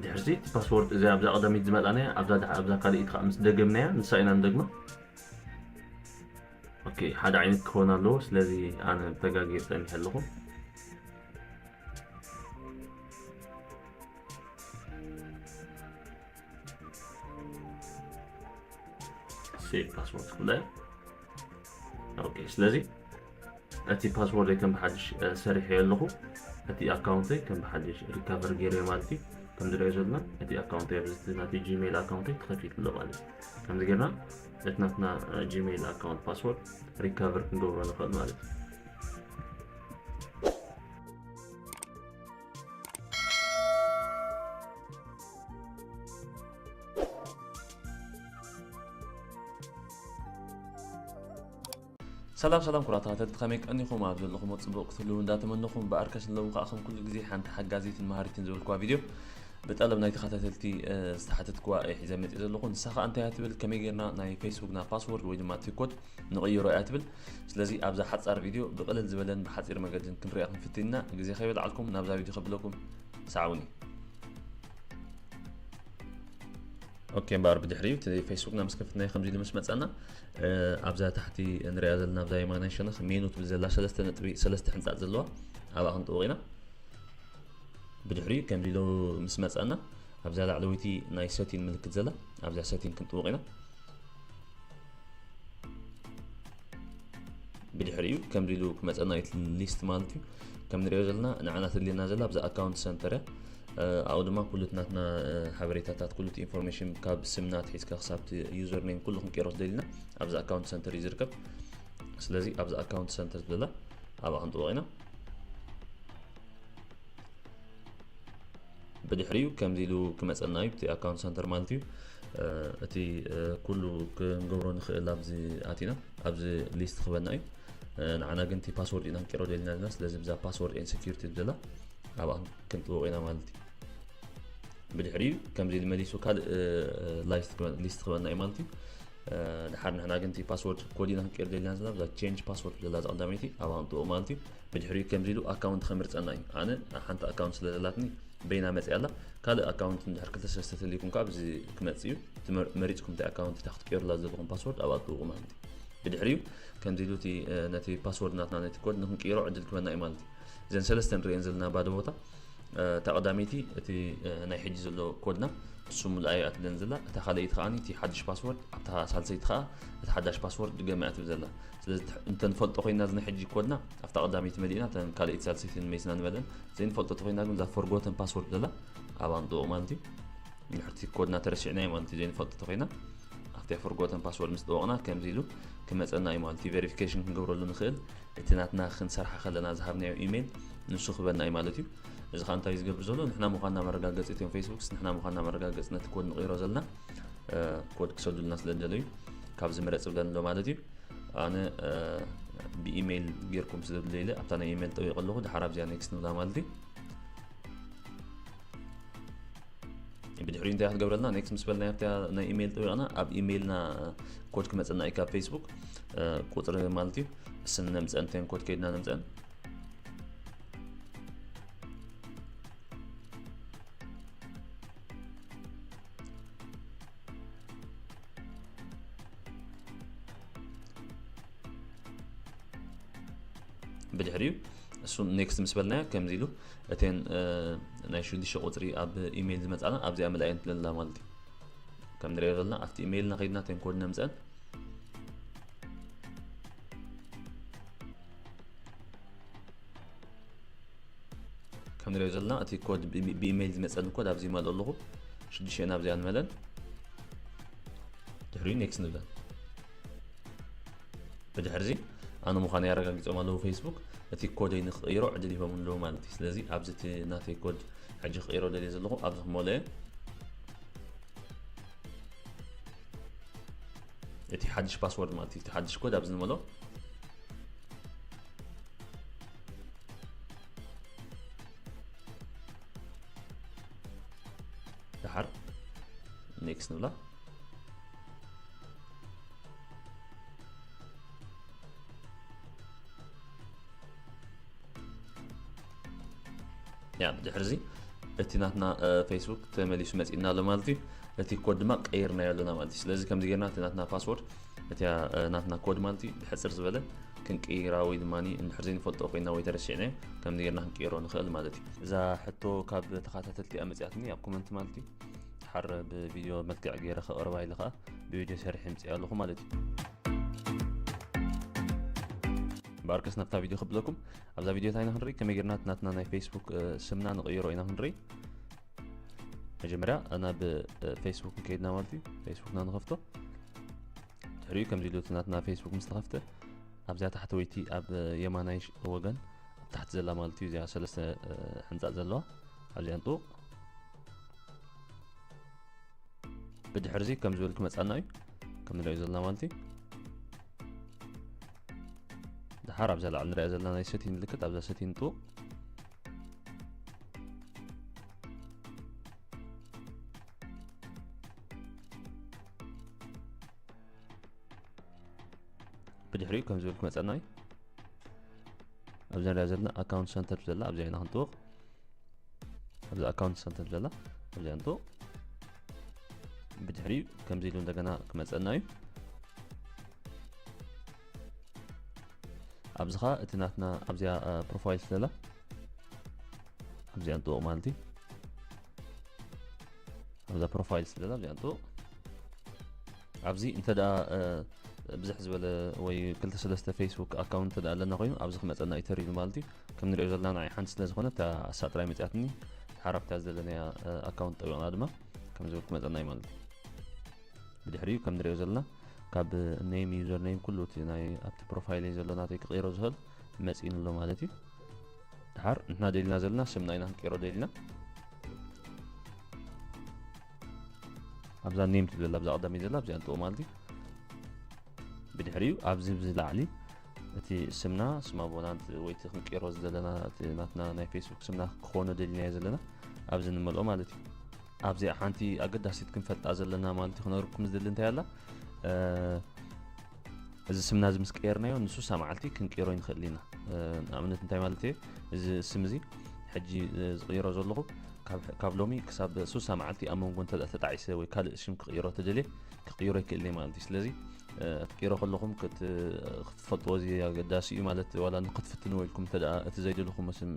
ድሕርዚ እቲ ፓስወርድ እዚ ኣብዛ ቀዳሚት ዝመልኣናያ ኣብዛ ድሓ ኣብዛ ካልኢት ከዓ ምስ ደገምናያ ንሳ ኢና ንደግማ። ኦኬ ሓደ ዓይነት ክኸውን ኣለዎ። ስለዚ ኣነ ተጋጊ ጸኒሐ ኣለኹ። ሴቭ ፓስወርድ ክብላ እየ። ኦኬ ስለዚ እቲ ፓስወርደይ ከም ብሓድሽ ሰሪሐዮ ኣለኹ። እቲ ኣካውንተይ ከም ብሓድሽ ሪካቨር ገይረዮ ማለት እዩ። ከም ዝሪኦ ዘለና እቲ ኣካውንተይ ኣብዚ ናተይ ጂሜይል ኣካውንተይ ተኸፊቱ ኣሎ ማለት እዩ። ከምዚ ጌርና እቲ ናትና ጂሜይል ኣካውንት ፓስወርድ ሪካቨር ክንገብሮ ንኽእል ማለት እዩ። ሰላም ሰላም ኩቡራት ተኸታተልቲ ከመይ ቀኒኹም? ኣብ ዘለኹሞ ጽቡቕ ክትህልዉ እንዳተመነኹ፣ እምበኣርከስ ንሎሚ ከኣ ከም ኩሉ ግዜ ሓንቲ ሓጋዚትን መሃሪትን ዝበልክዋ ቪድዮ ብጠለብ ናይ ተኸታተልቲ ዝተሓተትክዋ እየ ሒዘ መጽእ ዘለኹ። ንሳ ከኣ እንታይ እያ ትብል? ከመይ ጌርና ናይ ፌስቡክና ፓስወርድ ወይ ድማ እቲ ኮድ ንቕይሮ እያ ትብል። ስለዚ ኣብዛ ሓጻር ቪድዮ ብቕልል ዝበለን ብሓጺር መገድን ክንሪኣ ክንፍትን ኢና። ግዜ ከይበልዓልኩም ናብዛ ቪድዮ ከብለኩም ሰዓቡኒ። ኦኬ እምበኣር ብድሕሪኡ እቲ ፌስቡክና ምስ ከፍትናዮ ከምዚ ኢሉ ምስ መጸና ኣብዛ ታሕቲ ንሪኣ ዘለና ኣብዛ የማናይ ሸነኽ ሜኑ ትብል ዘላ ሰለስተ ነጥቢ ሰለስተ ሕንጻጽ ዘለዋ ኣብኣ ክንጥውቕ ኢና። ብድሕሪኡ ከምዚ ኢሉ ምስ መጸና ኣብዛ ላዕለወይቲ ናይ ሰቲን ምልክት ዘላ ኣብዛ ሰቲን ክንጥውቕ ኢና። ብድሕሪኡ ከምዚ ኢሉ ክመጸና እዩ ሊስት ማለት እዩ። ከም ንሪኦ ዘለና ንዓና ትድልየና ዘላ ኣብዛ ኣካውንት ሰንተር እያ። ኣብኡ ድማ ኩሉ እቲ ናትና ሓበሬታታት ኩሉ እቲ ኢንፎርሜሽን ካብ ስምና ኣትሒዝካ ክሳብ እቲ ዩዘር ኔም ኩሉ ክንቀይሮ ስደሊና ኣብዚ ኣካውንት ሰንተር እዩ ዝርከብ። ስለዚ ኣብዚ ኣካውንት ሰንተር ትብለላ ኣብኣ ክንጥውቕ ኢና። ብድሕሪኡ ከምዚ ኢሉ ክመፀና እዩ እቲ ኣካውንት ሰንተር ማለት እዩ። እቲ ኩሉ ክንገብሮ ንኽእል ኣብዚ ኣቲና ኣብዚ ሊስት ክበና እዩ። ንዓና ግን እቲ ፓስወርድ ኢና ክንቀይሮ ደሊና ዘለና። ስለዚ ብዛ ፓስወርድ ኤን ሴኪሪቲ ብዘላ ኣብኣ ክንጥውቕ ኢና ማለት እዩ። ብድሕሪኡ ከምዚ ኢሉ መሊሱ ካልእ ሊስት ክበና እዩ ማለት እዩ። ድሓር ንሕና ግን እቲ ፓስወርድ ኮድ ኢና ክንቀይር ደሊና ዘለና ብዛ ቼንጅ ፓስወርድ ብዘላ ዝቐዳመይቲ ኣብኣ ክንጥውቕ ማለት እዩ። ብድሕሪኡ ከምዚ ኢሉ ኣካውንት ከምርፀና እዩ። ኣነ ሓንቲ ኣካውንት ስለ ዘላትኒ በይና መፅያ ኣላ። ካልእ ኣካውንት እንድሕር ክልተ ሰለስተ ተልይኩም ከዓ ኣብዚ ክመፅእ እዩ። መሪፅኩም እንታይ ኣካውንት እታ ክትቀይሩላ ዘለኹም ፓስወርድ ኣብኣ ጥውቑ ማለት እዩ። ብድሕሪኡ ከምዚ ኢሉ እቲ ነቲ ፓስወርድ ናትና ነቲ ኮድ ንክንቅይሮ ዕድል ክበና እዩ ማለት እዩ። እዘን ሰለስተ ንሪኤን ዘለና ባዶ ቦታ እታ ቀዳመይቲ እቲ ናይ ሕጂ ዘሎ ኮድና እሱ ሙሉኣ እያ ትብለን ዘላ። እታ ካልኣይቲ ከዓኒ እቲ ሓድሽ ፓስወርድ፣ ኣብታ ሳልሰይቲ ከኣ እቲ ሓዳሽ ፓስወርድ ድገማ እያ ትብል ዘላ። ስለዚ እንተንፈልጦ ኮይና ዝና ሕጂ ኮድና ኣብታ ቀዳመይቲ መሊእና እተን ካልኣይቲ ሳልሰይትን መይስና ንመልእን። ዘይንፈልጦ ተኮይና ግን እዛ ፎርጎተን ፓስወርድ ዘላ ኣብ ኣንጥቑ ማለት እዩ። ድሕርቲ ኮድና ተረሲዕናዮ ማለት እዩ። ዘይንፈልጦ ተኮይና ኣብቲ ፎርጎተን ፓስወርድ ምስ ጠወቕና ከምዚ ኢሉ ክመፀና እዩ ማለት እዩ። ቬሪፊኬሽን ክንገብረሉ ንኽእል፣ እቲ ናትና ክንሰርሓ ከለና ዝሃብናዮ ኢሜይል ንሱ ክበና እዩ ማለት እዩ። እዚ ከዓ እንታይ ዝገብር ዘሎ? ንሕና ምዃንና መረጋገፂ፣ እቶም ፌስቡክስ ንሕና ምዃንና መረጋገፂ፣ ነቲ ኮድ ንቕይሮ ዘለና ኮድ ክሰዱልና ስለ ዝደለዩ ካብዚ ምረፅ ብለን ኣሎ ማለት እዩ። ኣነ ብኢሜይል ጌርኩም ስለ ዝደለየ ኣብታ ናይ ኢሜይል ጠዊቐ ኣለኹ። ድሓር ኣብዚኣ ኔክስት ንብላ ማለት እዩ። ብድሕሪኡ እንታይ ክትገብረልና? ኔክስት ምስ በልና ኣብታ ናይ ኢሜይል ጠዊቕና ኣብ ኢሜይልና ኮድ ክመፀና እዩ ካብ ፌስቡክ ቁፅሪ ማለት እዩ። እስን ነምፀን፣ ተን ኮድ ከይድና ነምፀን። ብድሕሪኡ እሱ ኔክስት ምስ በልናዮ ከምዚ ኢሉ እተን ናይ ሽዱሽተ ቁፅሪ ኣብ ኢሜይል ዝመፃና ኣብዚኣ ምልኣየን ትለላ ማለት እዩ። ከም ንሪኦ ዘለና ኣብቲ ኢሜይልና ከይድና እተን ኮድ ነምፀን። ከም ንሪኦ ዘለና እቲ ኮድ ብኢሜይል ዝመፀኒ ኮድ ኣብዚ ይመልኦ ኣለኹ። ሽዱሽተ ኣብዚኣ ንመለን። ድሕሪኡ ኔክስት ንብለን። ብድሕርዚ ኣነ ምዃነይ ኣረጋጊፆም ኣለዉ ፌስቡክ። እቲ ኮደይ ንክቕይሮ ዕድል ሂቦም ኣለዉ ማለት እዩ። ስለዚ ኣብዚ እቲ ናተይ ኮድ ሕጂ ክቕይሮ ደልየ ዘለኹ ኣብዚ ክመልኦ እየ። እቲ ሓድሽ ፓስወርድ ማለት እዩ። እቲ ሓድሽ ኮድ ኣብዚ ንመልኦ። ድሓር ኔክስት ንብላ። ያ ድሕርዚ እቲ ናትና ፌስቡክ ተመሊሱ መፂእና ኣሎ ማለት እዩ። እቲ ኮድ ድማ ቀይርናዮ ኣለና ማለት እዩ። ስለዚ ከምዚ ጌርና እቲ ናትና ፓስወርድ፣ እቲ ናትና ኮድ ማለት እዩ ብሕፅር ዝበለ ክንቅይራ ወይ ድማ እንድሕር ዘይንፈልጦ ኮይና ወይ ተረሲዕናዮ ከምዚ ጌርና ክንቅይሮ ንኽእል ማለት እዩ። እዛ ሕቶ ካብ ተኸታተልቲ እያ መፂኣትኒ ኣብ ኮመንት ማለት እዩ። ሓር ብቪድዮ መልክዕ ገይረ ከቕርባ ኢለ ከዓ ብቪድዮ ሰሪሕ ምፅእ ኣለኹ ማለት እዩ። ባርከስ ናብታ ቪድዮ ክብለኩም። ኣብዛ ቪድዮ እንታይ ኢና ክንርኢ? ከመይ ጌርና ናትና ናይ ፌስቡክ ስምና ንቕይሮ ኢና ክንርኢ። መጀመርያ ናብ ፌስቡክ ከይድና ማለት እዩ። ፌስቡክና ንኸፍቶ። ድሕሪኡ ከምዚ ኢሉ ናትና ፌስቡክ ምስ ተኸፍተ ኣብዚኣ ታሕተወይቲ ኣብ የማናይ ወገን ኣብ ታሕቲ ዘላ ማለት እዩ። እዚኣ ሰለስተ ሕንፃ ዘለዋ ኣብዚኣ ንጥውቕ። ብድሕርዚ ከም ዝብል ክመፃና እዩ ከም ንሪኦ ዘለና ማለት እዩ። ድሓር ኣብዛ ላዕሊ ንሪኣ ዘለና ናይ ሰቲን ምልክት ኣብዛ ሰቲን ንጥውቕ። ብድሕሪኡ ከም ዝብል ክመፀና እዩ። ኣብዛ ንሪኣ ዘለና ኣካውንት ሰንተር ዘላ ኣብዚኣ ኢና ክንጥውቕ። ኣብዚ ኣካውንት ሰንተር ዘላ ኣብዚኣ ንጥውቕ። ብድሕሪኡ ከምዚ ኢሉ እንደገና ክመፀና እዩ። ኣብዚ ኸዓ እቲ ናትና ኣብዚኣ ፕሮፋይል ስለ ዘላ ኣብዚኣ ንጥውቕ ማለት እዩ። ኣብዛ ፕሮፋይል ስለ ዘላ ኣብዚኣ ንጥውቕ። ኣብዚ እንተ ደኣ ብዝሕ ዝበለ ወይ ክልተ ሰለስተ ፌስቡክ ኣካውንት እንተ ደኣ ኣለና ኮይኑ ኣብዚ ክመፀና እዩ ተሪሉ ማለት እዩ። ከም ንሪኦ ዘለና ንዓይ ሓንቲ ስለ ዝኾነ እታ ኣሳ ጥራይ መፅኣትኒ ሓራብታ ዝደለናያ ኣካውንት ጠቢቕና ድማ ከም ዝብል ክመፀና እዩ ማለት እዩ። ብድሕሪኡ ከም ንሪኦ ዘለና ካብ ኔም ዩዘር ኔም ኩሉ እቲ ናይ ኣብቲ ፕሮፋይለይ ዘሎ ናተይ ክቕይሮ ዝኽእል መፂእኒ ኣሎ ማለት እዩ። ድሓር ንሕና ደሊና ዘለና ስምና ኢና ክንቅይሮ ደሊና። ኣብዛ ኔም ትብል ኣብዛ ቀዳመይ ዘላ ኣብዚኣ ንጥውቕ ማለት እዩ። ብድሕሪኡ ኣብዚ ብዚ ላዕሊ እቲ ስምና ስም ኣቦና ወይ እቲ ክንቅይሮ ዝደለና እቲ ናትና ናይ ፌስቡክ ስምና ክኾኖ ደሊናዮ ዘለና ኣብዚ ንመልኦ ማለት እዩ። ኣብዚኣ ሓንቲ ኣገዳሲት ክንፈልጣ ዘለና ማለት እዩ ክነግርኩም ዝደሊ እንታይ ኣላ እዚ ስምና እዚ ምስ ቀየርናዮ ንሱሳ መዓልቲ ክንቅይሮ ይንኽእል ኢና። ንኣብነት እንታይ ማለት እየ እዚ ስም እዚ ሕጂ ዝቕይሮ ዘለኹ ካብ ሎሚ ክሳብ ሱሳ መዓልቲ ኣብ መንጎ እንተ ተጣዒሰ ወይ ካልእ ሽም ክቕይሮ ተደልየ ክቕይሮ ይክእል እየ ማለት እዩ። ስለዚ ክትቅይሮ ከለኹም ክትፈልጥዎ እዚ ኣገዳሲ እዩ ማለት ዋላ ንክትፍትንዎ ኢልኩም እንተ እቲ ዘይደለኹም ስም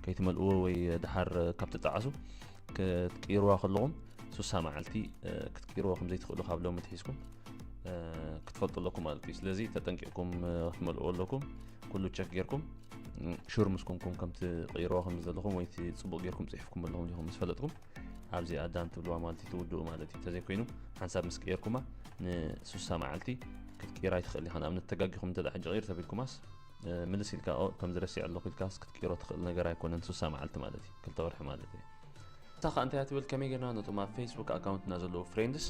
ከይትመልእዎ ወይ ድሓር ካብ ተጣዓሱ ክትቅይርዋ ከለኹም ሱሳ መዓልቲ ክትቅይርዎ ከም ዘይትኽእሉ ካብ ሎሚ ትሒዝኩም ክትፈልጡ ኣለኩም ማለት እዩ። ስለዚ ተጠንቂቕኩም ክትመልእዎ ኣለኩም። ኩሉ ቸክ ጌርኩም ሹር ምስ ኮንኩም ከም ትቕይርዎ ከም ዘለኹም ወይ እቲ ጽቡቕ ጌርኩም ጽሒፍኩም ኣለኹም ዲኹም ምስ ፈለጥኩም፣ ኣብዚኣ ዳን ትብልዋ ማለት እዩ፣ ትውድኡ ማለት እዩ። እንተዘይኮይኑ ሓንሳብ ምስ ቀየርኩማ ንሱሳ መዓልቲ ክትቅይራ ኣይትኽእል ኢኻ። ንኣብነት ተጋጊኹም እንተ ደኣ ሕጂ ቅይር ተቢልኩማስ ምልስ ኢልካ ከም ዝረሲዕ ኣለኹ ኢልካስ ክትቅይሮ ትኽእል ነገር ኣይኮነን። ሱሳ መዓልቲ ማለት እዩ፣ ክልተ ወርሒ ማለት እዩ። እታ ከኣ እንታይ እያ ትብል፣ ከመይ ጌርና ነቶም ኣብ ፌስቡክ ኣካውንትና ዘለዉ ፍሬንድስ፣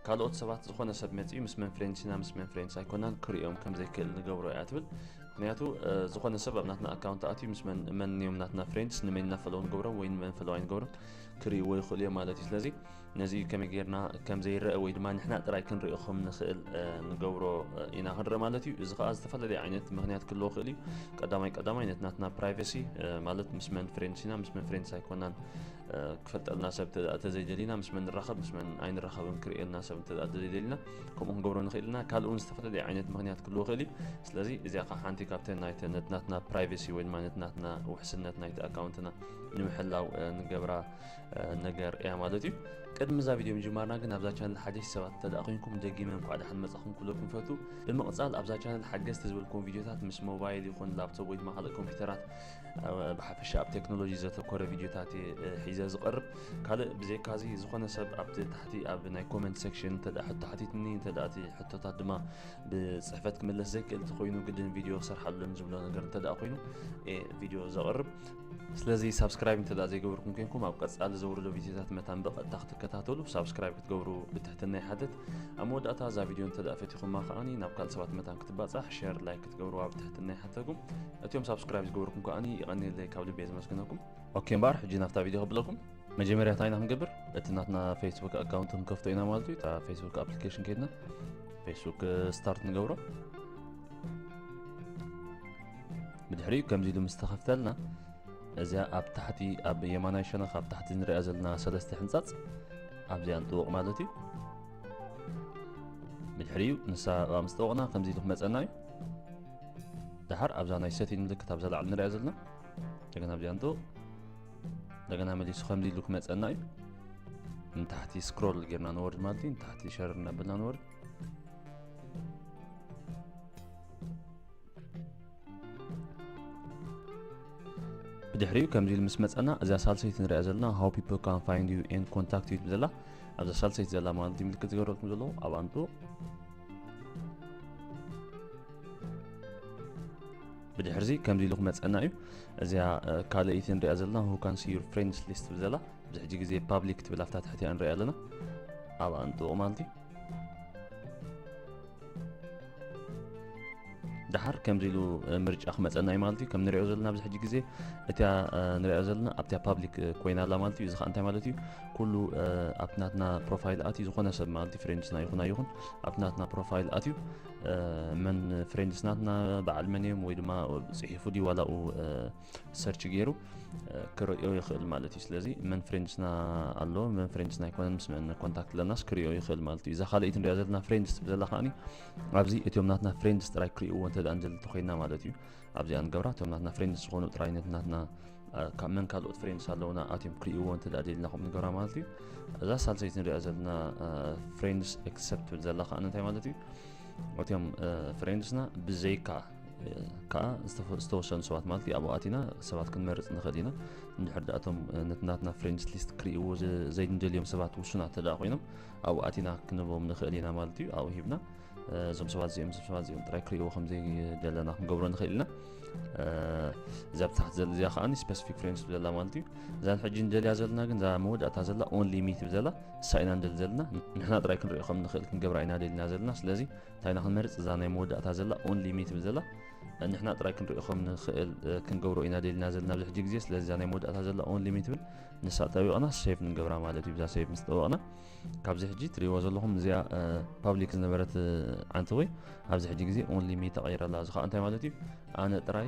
ካልኦት ሰባት ዝኾነ ሰብ መጺኡ ምስ መን ፍሬንድስ ኢና ምስ መን ፍሬንድስ ኣይኮናን ክርእዮም ከም ዘይክእል ንገብሮ እያ ትብል። ምክንያቱ ዝኾነ ሰብ ኣብ ናትና ኣካውንት ኣትዩ ምስ መን መን እዮም ናትና ፍሬንድስ፣ ንመን ኢና ፈለው ንገብሮም ወይ ንመን ፈለው ኣይንገብሮም ክርእይዎ ይኽእሉ እዮም ማለት እዩ። ስለዚ ነዚ ከመይ ጌርና ከም ዘይረአ ወይ ድማ ንሕና ጥራይ ክንርእዮ ከም ንኽእል ንገብሮ ኢና ክንረአ ማለት እዩ። እዚ ከኣ ዝተፈላለየ ዓይነት ምኽንያት ክህልዎ ይኽእል እዩ። ቀዳማይ ቀዳማይ ነቲ ናትና ፕራይቨሲ ማለት ምስ መን ፍሬንድስ ኢና ምስ መን ፍሬንድስ ኣይኮናን ክፈልጠልና ሰብ እንተ ደኣ ተዘይደሊና፣ ምስ መን ንራኸብ ምስ መን ኣይንራኸብን ክርእየልና ሰብ እንተ ደኣ ተዘይደሊና፣ ከምኡ ክንገብሮ ንኽእል ኢና። ካልእ እውን ዝተፈላለየ ዓይነት ምኽንያት ክህልዎ ይኽእል እዩ። ስለዚ እዚኣ ከዓ ሓንቲ ካብተን ናይተ ነቲ ናትና ፕራይቨሲ ወይ ድማ ነቲ ናትና ውሕስነት ናይቲ ኣካውንትና ንምሕላው ንገብራ ነገር እያ ማለት እዩ። ቅድሚ እዛ ቪድዮ ምጅማርና ግን ኣብዛ ቻነል ሓደሽቲ ሰባት እንተ ደኣ ኮይንኩም ደጊመ እንኳዕ ደሓን መጻኹም ክብለኩም ፈቱ። ብምቕጻል ኣብዛ ቻነል ሓገዝቲ ዝበልኩም ቪድዮታት ምስ ሞባይል ይኹን ላፕቶፕ ወይ ድማ ካልእ ኮምፒውተራት ብሓፈሻ ኣብ ቴክኖሎጂ ዘተኮረ ቪድዮታት እየ ሒዘ ዝቐርብ። ካልእ ብዘይካዚ ዝኾነ ሰብ ኣብቲ ታሕቲ ኣብ ናይ ኮመንት ሴክሽን እንተ ደኣ ሕቶ ሓቲትኒ እንተ ደኣ እቲ ሕቶታት ድማ ብጽሕፈት ክምለስ ዘይክእል እንተኾይኑ ግድን ቪድዮ ክሰርሓሉን ዝብሎ ነገር እንተ ደኣ ኮይኑ እየ ቪድዮ ዘቕርብ። ስለዚ ሳብስክራይብ እንተ ደኣ ዘይገበርኩም ኮይንኩም ኣብ ቀጻሊ ዘውርዶ ቪድዮታት መታን ብቐጥታ ክትከታተሉ ሳብስክራይብ ክትገብሩ ብትሕትና ይሓትት። ኣብ መወዳእታ እዛ ቪድዮ እንተ ደኣ ፈቲኹማ ከኣኒ ናብ ካልእ ሰባት መታን ክትባጻሕ ሸር ላይክ ክትገብርዋ ብትሕትና ይሓተኩም። እቲኦም ሳብስክራይብ ዝገበርኩም ከኣኒ ይቐንየለይ ካብ ልቢ እየ ዘመስግነኩም። ኦኬ እምበኣር ሕጂ ናብታ ቪድዮ ከብለኩም። መጀመርያ እንታይ ኢና ክንገብር? እቲ ናትና ፌስቡክ ኣካውንት ክንከፍቶ ኢና ማለት እዩ። እታ ፌስቡክ ኣፕሊኬሽን ከይድና ፌስቡክ ስታርት ንገብሮ። ብድሕሪኡ ከምዚ ኢሉ ምስ ተኸፍተልና እዚኣ ኣብ ታሕቲ ኣብ የማናይ ሸነኽ ኣብ ታሕቲ ንሪኣ ዘለና ሰለስተ ሕንጻጽ ኣብዚኣ ንጥውቕ ማለት እዩ። ብድሕሪኡ ንሳ ኣብኣ ምስ ጠወቕና ከምዚ ኢሉ ክመጸና እዩ። ደሓር ኣብዛ ናይ ሴቲንግ ምልክት ኣብዛ ላዕሊ ንሪኣ ዘለና እንደገና ኣብዚኣ ንጥውቕ። እንደገና መሊሱ ከምዚ ኢሉ ክመጸና እዩ። ንታሕቲ ስክሮል ጌርና ንወርድ ማለት እዩ። ንታሕቲ ሸር እናበልና ንወርድ። ብድሕሪኡ ከምዚ ኢሉ ምስ መጸና እዛ ሳልሰይቲ ንሪኣ ዘለና how people can find you and contact you ትብል ዘላ ኣብዛ ሳልሰይቲ ዘላ ማለት እዩ ምልክት ዝገበረልኩም ዘለኹ ኣብኣ ንጥውቕ። ብድሕርዚ ከምዚ ኢሉ ክመጸና እዩ። እዚኣ ካልኣይቲ ንሪኣ ዘለና who can see your friends list ትብል ዘላ ኣብዚ ሕጂ ግዜ ፓብሊክ ትብል ኣብታ ትሕቲኣ ንሪኣ ኣለና ኣብኣ ንጥውቕ ማለት እዩ። ደሓር ከምዚ ኢሉ ምርጫ ክመፀና እዩ ማለት እዩ። ከም ንሪኦ ዘለና ኣብዚ ሕጂ ግዜ እቲያ ንሪኦ ዘለና ኣብቲያ ፓብሊክ ኮይና ኣላ ማለት እዩ። እዚ ከዓ እንታይ ማለት እዩ? ኩሉ ኣብቲ ናትና ፕሮፋይል ኣትዩ ዝኾነ ሰብ ማለት እዩ ፍሬንድስና ይኹን ኣይኹን ኣብቲ ናትና ፕሮፋይል ኣትዩ መን ፍሬንድስ ናትና በዓል መን እዮም ወይ ድማ ፅሒፉ ድዩ ዋላኡ ሰርች ገይሩ ክርእዮ ይኽእል ማለት እዩ። ስለዚ መን ፍሬንድስና ኣሎ መን ፍሬንድስና ኣይኮነን ምስ መን ኮንታክት ኣለናስ ክርእዮ ይኽእል ማለት እዩ። እዛ ካልኣይቲ ንሪኣ ዘለና ፍሬንድስ ትብል ዘላ ከዓኒ ኣብዚ እቲኦም ናትና ፍሬንድስ ጥራይ ክርእይዎ እንተ ደኣ ንደሊ እንተኾይንና ማለት እዩ። ኣብዚኣ ንገብራ እቶም ናትና ፍሬንድስ ዝኾኑ ጥራይ ነቲ ናትና ካብ መን ካልኦት ፍሬንድስ ኣለውና ኣትዮም ክርእይዎ እንተ ደኣ ደሊና ከምኡ ንገብራ ማለት እዩ። እዛ ሳልሰይቲ ንሪኣ ዘለና ፍሬንድስ ኤክሰፕት ትብል ዘላ ከዓ እንታይ ማለት እዩ? እቲኦም ፍሬንድስና ብዘይካ ከዓ ዝተወሰኑ ሰባት ማለት እዩ ኣብኡ ኣቲና ሰባት ክንመርፅ ንኽእል ኢና። እንድሕር ደኣ እቶም ነቲ ናትና ፍሬንድስ ሊስት ክርእይዎ ዘይንደልዮም ሰባት ውሱናት እንተ ደኣ ኮይኖም ኣብኡ ኣቲና ክንህቦም ንኽእል ኢና ማለት እዩ። ኣብኡ ሂብና እዞም ሰባት እዚኦም እዞም ሰባት እዚኦም ጥራይ ክርእይዎ ከም ዘይደለና ክንገብሮ ንኽእል ኢና። እዛ ብታሕቲ ዘላ እዚኣ ከዓ ስፔሲፊክ ፍሬንድስ ትብል ዘላ ማለት እዩ። እዛ ንሕጂ ንደልያ ዘለና ግን እዛ መወዳእታ ዘላ ኦንሊ ሚ ትብል ዘላ እሳ ኢና ንደሊ ዘለና። ንሕና ጥራይ ክንሪኦ ከም ንኽእል ክንገብራ ኢና ደሊና ዘለና። ስለዚ እንታይ ኢና ክንመርፅ? እዛ ናይ መወዳእታ ዘላ ኦንሊ ሚ ትብል ዘላ ንሕና ጥራይ ክንሪኦ ከም ንኽእል ክንገብሮ ኢና ደሊና ዘለና ኣብዚ ሕጂ ግዜ። ስለዚ እዛ ናይ መወዳእታ ዘላ ኦንሊ ሚ ትብል ንሳ ጠቢቕና ሴቭ ንገብራ ማለት እዩ። ብዛ ሴቭ ምስ ጠበቕና ካብዚ ሕጂ ትሪእዎ ዘለኹም እዚኣ ፓብሊክ ዝነበረት ዓንተወይ ኣብዚ ሕጂ ግዜ ኦንሊ ሚ ተቐይራ ኣላ። እዚ ከዓ እንታይ ማለት እዩ? ኣነ ጥራይ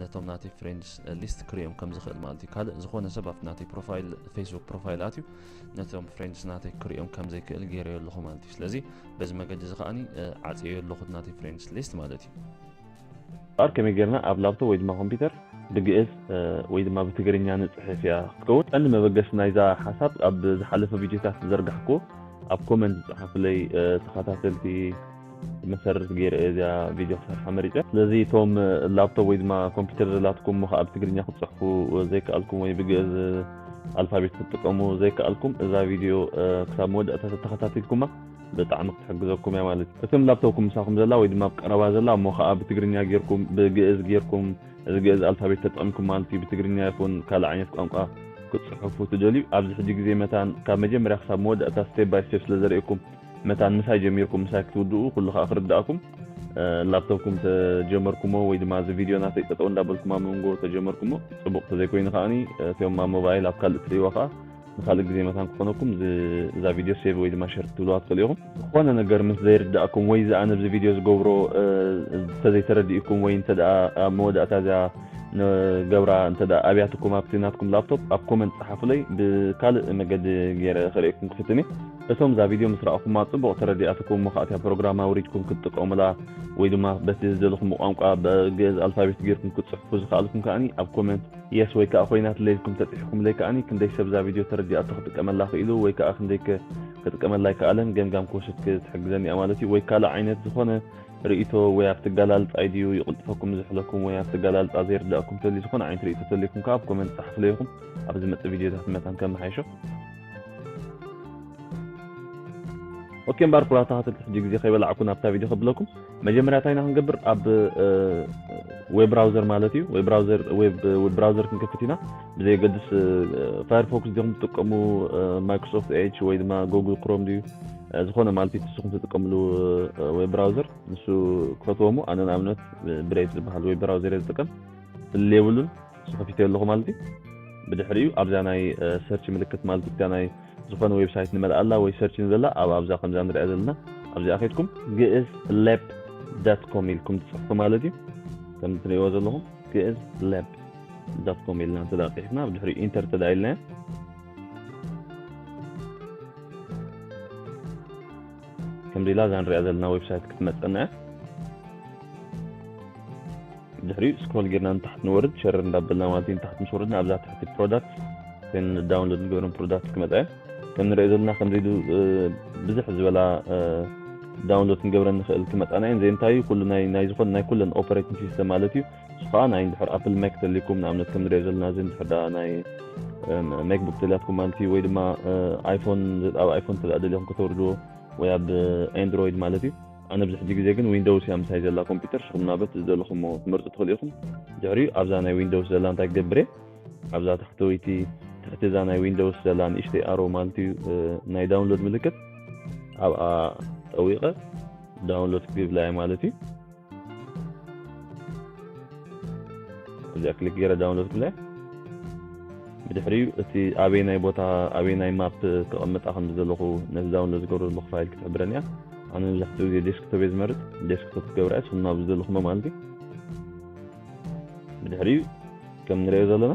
ነቶም ናተይ ፍሬንድስ ሊስት ክሪኦም ከም ዝኽእል ማለት እዩ። ካልእ ዝኾነ ሰብ ኣብቲ ናተይ ፕሮፋይል ፌስቡክ ፕሮፋይል ኣትዩ ነቶም ፍሬንድስ ናተይ ክሪኦም ከም ዘይክእል ገይረዮ ኣለኹ ማለት እዩ። ስለዚ በዚ መገዲ እዚ ከዓኒ ዓፅየዮ ኣለኹ እቲ ናተይ ፍሬንድስ ሊስት ማለት እዩ። እምበኣር ከመይ ጌርና ኣብ ላፕቶፕ ወይ ድማ ኮምፒውተር ብግእዝ ወይ ድማ ብትግርኛ ንፅሕፍ እያ ክትከውን። ቀንዲ መበገሲ ናይዛ ሓሳብ ኣብ ዝሓለፈ ቪድዮታት ዝዘርጋሕክዎ ኣብ ኮመንት ዝጸሓፉለይ ተኸታተልቲ መሰረት ገይረ እዚኣ ቪድዮ ክሰርሓ መሪጸ። ስለዚ እቶም ላፕቶፕ ወይ ድማ ኮምፒውተር ዘላትኩም እሞ ከዓ ብትግርኛ ክትጽሕፉ ዘይከኣልኩም ወይ ብግእዝ ኣልፋቤት ክትጥቀሙ ዘይከኣልኩም እዛ ቪድዮ ክሳብ መወዳእታ ተተኸታቲልኩማ ብጣዕሚ ክትሕግዘኩም እያ ማለት እዩ። እቶም ላፕቶፕኩም ምሳኹም ዘላ ወይ ድማ ኣብ ቀረባ ዘላ እሞ ከዓ ብትግርኛ ጌርኩም ብግእዝ ጌርኩም እዚ ግእዝ ኣልፋቤት ተጠቐምኩም ማለት እዩ። ብትግርኛ ይኹን ካልእ ዓይነት ቋንቋ ክትጽሕፉ ትደልዩ ኣብዚ ሕጂ ግዜ መታን ካብ መጀመርያ ክሳብ መወዳእታ ስቴፕ ባይ ስቴፕ ስለ ዘርእየኩም መታን ምሳይ ጀሚርኩም ምሳይ ክትውድኡ ኩሉ ከዓ ክርዳእኩም ላፕቶፕኩም ተጀመርኩሞ ወይ ድማ እዚ ቪድዮ ናተይ ጠጠው እንዳበልኩም ኣብ መንጎ ተጀመርኩሞ ጽቡቅ ተዘይኮይኑ ከዓኒ እቶም ኣብ ሞባይል ኣብ ካልእ ትርእይዋ ከዓ ንካልእ ግዜ መታን ክኾነኩም እዚ- እዛ ቪድዮ ሴቭ ወይ ድማ ሸር ክትብልዋ ትኽእሉ ኢኹም። ዝኾነ ነገር ምስ ዘይርዳእኩም ወይ እዚ ኣነ ኣብዚ ቪድዮ ዝገብሮ እ፣ እንተዘይተረዲእኩም ወይ እንተ ደኣ ኣብ መወዳእታ እዚኣ ንገብራ እንተ ደኣ ኣብያትኩም ኣብቲ ናትኩም ላፕቶፕ ኣብ ኮመንት ጸሓፉለይ ብካልእ መገዲ ገይረ ክርእየኩም ክፍትን እየ። እቶም እዛ ቪድዮ ምስ ረኣኹማ ጽቡቕ ተረዲኣትኩም እሞ ከኣ እቲኣ ፕሮግራም ኣውሪድኩም ክትጥቀሙላ ወይ ድማ በቲ ዝደለኹም ቋንቋ ብግእዝ ኣልፋቤት ገይርኩም ክትጽሕፉ ዝኸኣልኩም ከኣኒ ኣብ ኮመንት የስ ወይ ከዓ ኮይናትለይ ኢልኩም ተጽሒኹምለይ ከኣኒ ክንደይ ሰብ እዛ ቪድዮ ተረዲኣቶ ክጥቀመላ ክኢሉ ወይ ከዓ ክንደይ ከ- ክጥቀመላ ኣይከኣለን ገምጋም ክወስድ ክትሕግዘኒ እያ ማለት እዩ። ወይ ካልእ ዓይነት ዝኾነ ርእይቶ ወይ ኣብቲ ኣገላልጻይ ድዩ ይቕልጥፈኩም ዝሕለኩም ወይ ኣብቲ ኣገላልጻ ዘይርዳእኩም ተልዩ ዝኾነ ዓይነት ርእይቶ ተልይኩም ከዓ ኣብ ኮመንት ጸሓፉለይ ኢኹም። ኣብ ዝመጽእ ቪድዮታት መታን ከመሓይሾ። ኦኬ እምበኣር ክቡራት ተኸታተልቲ ሕጂ ግዜ ከይበላዕኩ ናብታ ቪድዮ ከብለኩም። መጀመርያ እንታይ ኢና ክንገብር ኣብ እ፣ ዌብ ብራውዘር ማለት እዩ። ዌብ ብራውዘር ዌብ ዌብ ብራውዘር ክንከፍት ኢና። ብዘየገድስ እ፣ ፋየርፎክስ ዲኹም ትጥቀሙ እ፣ ማይክሮሶፍት ኤጅ ወይ ድማ ጉግል ክሮም ድዩ እ፣ ዝኾነ ማለት እዩ ንስኹም ትጥቀምሉ እ፣ ዌብ ብራውዘር ንሱ ክፈትዎ እሞ ኣነ ንኣብነት ብሬቭ ዝበሃል ዌብ ብራውዘር እየ ዝጥቀም። ፍልልይ የብሉን። ንሱ ከፊተ ኣለኹ ማለት እዩ። ብድሕሪኡ ኣብዛ ናይ ሰርች ምልክት ማለት እዩ ናይ ዝኾነ ዌብሳይት ንመልኣላ ወይ ሰርች ንብላ ኣብ ኣብዛ ከምዛ ንሪኣ ዘለና ኣብዚኣ ከድኩም ግእዝ ሌብ ዳት ኮም ኢልኩም ትፅሕፉ ማለት እዩ። ከም ትሪእዎ ዘለኹም ግእዝ ሌብ ዳት ኮም ኢልና እንተ ደኣ ፅሒፍና ብድሕሪኡ ኢንተር እንተ ደኣ ኢልና ከምዚ ኢላ እዛ ንሪኣ ዘለና ዌብሳይት ክትመፀና እያ። ድሕሪኡ ስክሮል ጌርና ንታሕቲ ንወርድ ሸር እንዳበልና ማለት እዩ። ንታሕቲ ምስ ወረድና ኣብዛ ትሕቲ ፕሮዳክት እተን ዳውንሎድ ንገብረን ፕሮዳክት ክመፃ እየን። ከም ንሪኦ ዘለና ከምዚ ኢሉ እ፣ ብዝሕ ዝበላ እ፣ ዳውንሎድ ክንገብረን ንኽእል ክመፃና እየን። እዚአን እንታይ እዩ? ኩሉ ናይ ናይ ዝኾነ ናይ ኩለን ኦፐሬቲንግ ሲስተም ማለት እዩ። እሱ ከዓ ናይ እንድሕር ኣፕል ማክ ተልይኩም ንኣብነት ከም ንሪኦ ዘለና እዚ እንድሕር ደኣ ናይ እ፣ ማክቡክ ተልያትኩም ማለት እዩ ወይ ድማ እ፣ ኣይፎን ኣብ ኣይፎን ተደኣ ደሊኹም ከተውርድዎ ወይ ኣብ ኣንድሮይድ ማለት እዩ። ኣነ ኣብዚ ሕጂ ግዜ ግን ዊንዶውስ እያ ምሳይ ዘላ ኮምፒውተር። ንስኹም ናበት ዝደለኹሞ ክትመርጹ ትኽእሉ ኢኹም። ድሕሪኡ ኣብዛ ናይ ዊንዶውስ ዘላ እንታይ ክገብር እየ? ኣብዛ ታሕተወይቲ ትሕቲ እዛ ናይ ዊንዶውስ ዘላ ንእሽተይ ኣሮ ማለት እዩ እ፣ ናይ ዳውንሎድ ምልክት ኣብኣ ጠዊቐ ዳውንሎድ ክብላ እየ ማለት እዩ። እዚኣ ክሊክ ገይረ ዳውንሎድ ክብላ እየ። ብድሕሪኡ እቲ ኣበየናይ ቦታ ኣበየናይ ማፕ ከቐምጣ ከም ዝደለኹ ነቲ ዳውንሎድ ዝገብሮ ዘለኹ ፋይል ክትሕብረኒ እያ። ኣነ መብዛሕትኡ ግዜ ዴስክቶፕ እየ ዝመርጽ። ዴስክቶፕ ክገብራ እየ። ንስኹም ናብ ዝደለኹሞ ማለት እዩ። ብድሕሪኡ ከም ንሪኦ ዘለና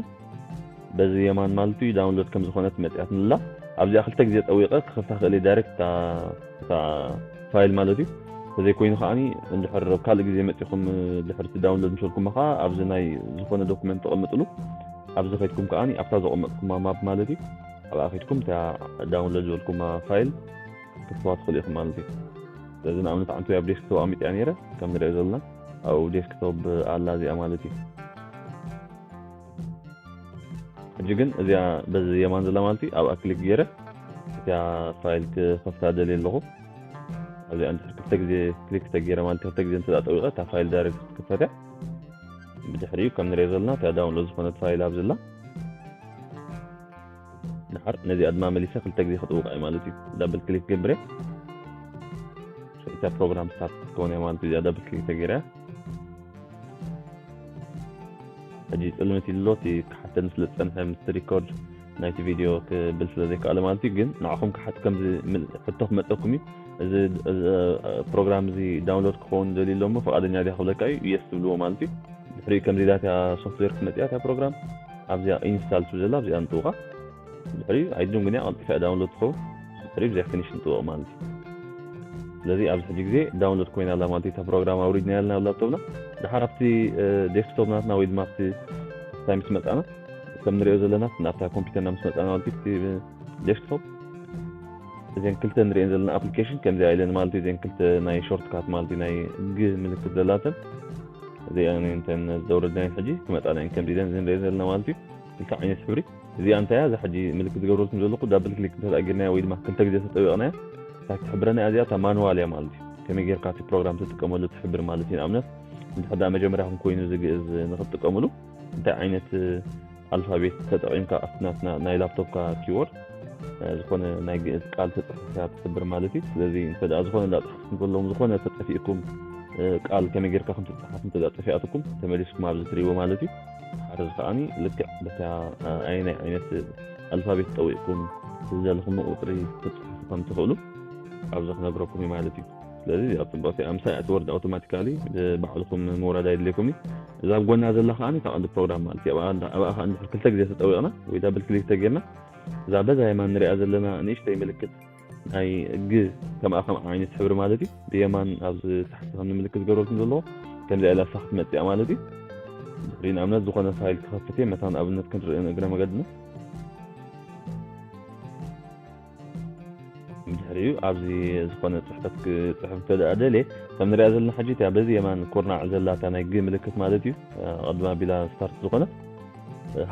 በዚ የማን ማለት እዩ ዳውንሎድ ከም ዝኾነት መጽያትንላ ኣብዚኣ ክልተ ግዜ ጠዊቐ ክኸፍታ ክእል እየ ዳይሬክት እታ እታ ፋይል ማለት እዩ። ተዘይኮይኑ ከዓኒ እንድሕር ኣብ ካልእ ግዜ መጺኹም ድሕርቲ ዳውንሎድ ምስ በልኩሞ ከዓ ኣብዚ ናይ ዝኾነ ዶኩመንት ተቐምጥሉ ኣብዚ ከድኩም ከዓኒ ኣብታ ዘቐመጥኩማ ማፕ ማለት እዩ ኣብኣ ከድኩም እታ ዳውንሎድ ዝበልኩማ ፋይል ክትዋ ትኽእሉ ኢኹም ማለት እዩ። ስለዚ ንኣብነት ዓንቱ ኣብ ዴስክቶፕ ኣሚጥያ ነይረ ከም ንሪኦ ዘለና ኣብኡ ዴስክቶፕ ኣላ እዚኣ ማለት እዩ። ሕጂ ግን እዚኣ በዚ የማን ዘላ ማለት እዩ ኣብኣ ክሊክ ገይረ እዚኣ ፋይል ክኸፍታ ደልየ ኣለኹ። ኣብዚኣ እንድሕር ክልተ ግዜ ክሊክ ተገይረ ማለት ክልተ ግዜ እንተ ጠዊቐ እታ ፋይል ዳይሬክት ክትከፈት እያ። ብድሕሪኡ ከም ንሪኦ ዘለና እታ ዳውንሎድ ዝኾነት ፋይል ኣብዚ ኣላ። ድሓር ነዚኣ ድማ መሊሰ ክልተ ግዜ ክጥውቃ እየ ማለት እዩ። ዳብል ክሊክ ገብረ እታ ፕሮግራም ስታርት ክትከውን እያ ማለት እዩ። እዚኣ ዳብል ክሊክ ተገይረ ሕጂ ጽልምት ኢሉ ኣሎ። እቲ ክሓተኒ ስለ ዝጸንሐ ምስቲ ሪኮርድ ናይቲ ቪድዮ ክብል ስለ ዘይከኣለ ማለት እዩ። ግን ንዓኹም ክሓት ከምዚ ምል- ሕቶ ክመጸኩም እዩ። እዚ እዚ ፕሮግራም እዚ ዳውንሎድ ክኸውን ደልዩ ኣሎ እሞ ፍቓደኛ ዲኻ ክብለካ እዩ። የስ ትብልዎ ማለት እዩ። ድሕሪኡ ከምዚ ኢላ እታ ሶፍትዌር ክትመጽእ እያ እታ ፕሮግራም ኣብዚኣ ኢንስታል ትብል ዘላ ኣብዚኣ ንጥውቓ። ድሕሪኡ ኣይድን ግን እያ ቀልጢፋ እያ ዳውንሎድ ትኸውን። ድሕሪኡ ብዘይ ፊኒሽ ንጥውቕ ማለት እዩ። ስለዚ ኣብዚ ሕጂ ግዜ ዳውንሎድ ኮይና ኣላ ማለት እዩ። እታ ፕሮግራም ኣውሪድና ያልና ኣብ ላፕቶፕና ድሓር ኣብቲ ዴስክቶፕ ናትና ወይ ድማ ኣብቲ እንታይ ምስ መጻና ከም ንሪኦ ዘለና ናብታ ኮምፒውተርና ምስ መጻና ማለት እዩ። እቲ ዴስክቶፕ እዘን ክልተ ንሪኤን ዘለና ኣፕሊኬሽን ከምዚኣ ኢለን ማለት እዩ። እዘን ክልተ ናይ ሾርትካት ማለት እዩ፣ ናይ ግ ምልክት ዘላተን እዚኣን እንተን ዘውረድናየን ሕጂ ክመፃና እየን። ከምዚ ኢለን ንሪኤን ዘለና ማለት እዩ፣ ክልተ ዓይነት ሕብሪ። እዚኣ እንታይ እያ? እዛ ሕጂ ምልክት ዝገብረልኩም ዘለኹ ዳብል ክሊክ እንተ ጌርናያ ወይ ድማ ክልተ ግዜ ተጠቢቕናያ፣ እታ ትሕብረና እዚኣ እታ ማኑዋል እያ ማለት እዩ። ከመይ ጌርካ እቲ ፕሮግራም ትጥቀመሉ ትሕብር ማለት እዩ። ንኣብነት እንድሕር ደኣ መጀመርያኹም ኮይኑ እዚ ግእዝ ንክትጥቀምሉ እንታይ ዓይነት ኣልፋቤት ተጠቒምካ ኣብቲ ናትና ናይ ላፕቶፕካ ኪቦርድ ዝኾነ ናይ ግእዝ ቃል ተፅሕፍካ ትሕብር ማለት እዩ። ስለዚ እንተ ደኣ ዝኾነ እንዳፅሓፍኩም ከለኹም ዝኾነ ተጠፊእኩም ቃል ከመይ ጌርካ ከም ትፅሓፍ እንተ ደኣ ጠፊኣትኩም ተመሊስኩም ኣብዚ ትርእይዎ ማለት እዩ። ሓደ እዚ ከዓኒ ልክዕ በታ ኣየናይ ዓይነት ኣልፋቤት ጠዊቕኩም ዝደለኹም ቁፅሪ ክትፅሕፉ ከም ትኽእሉ ኣብዚ ክነግረኩም እዩ ማለት እዩ። ስለዚ እዚኣ ፅቡቕቲ ኣምሳይ እያ ትወርድ ኣውቶማቲካሊ፣ ባዕልኹም ምውራድ ኣይድልየኩም እዩ። እዛ ኣብ ጎና ዘላ ከዓኒ እታ ቀንዲ ፕሮግራም ማለት እዩ። ኣብኣ እንዳ- ኣብኣ ከዓ እንድሕር ክልተ ግዜ ተጠዊቕና ወይ ዳብል ክሊክ ተጌርና እዛ በዛ የማን ንሪኣ ዘለና ንእሽተይ ምልክት ናይ ግ ከምኣ ከም ዓይነት ሕብሪ ማለት እዩ። ብየማን ኣብዚ ታሕቲ ከም ምልክት ዝገበረልኩም ዘለዎ ከምዚኣ ኢላ እሳ ክትመፅእ እያ ማለት እዩ። ድሕሪ ንኣብነት ዝኾነ ፋይል ክኸፍት እየ፣ መታን ኣብነት ክንርኢ ንእግረ መገድና። ድሕሪኡ ኣብዚ ዝኾነ ፅሕፈት ክፅሕፍ እንተ ደኣ ደልየ ከም ንሪኣ ዘለና ሕጂ እቲኣ በዚ የማን ኩርናዕ ዘላ እታ ናይ ግ ምልክት ማለት እዩ። ኣቐድማ ቢላ ስታርት ዝኾነት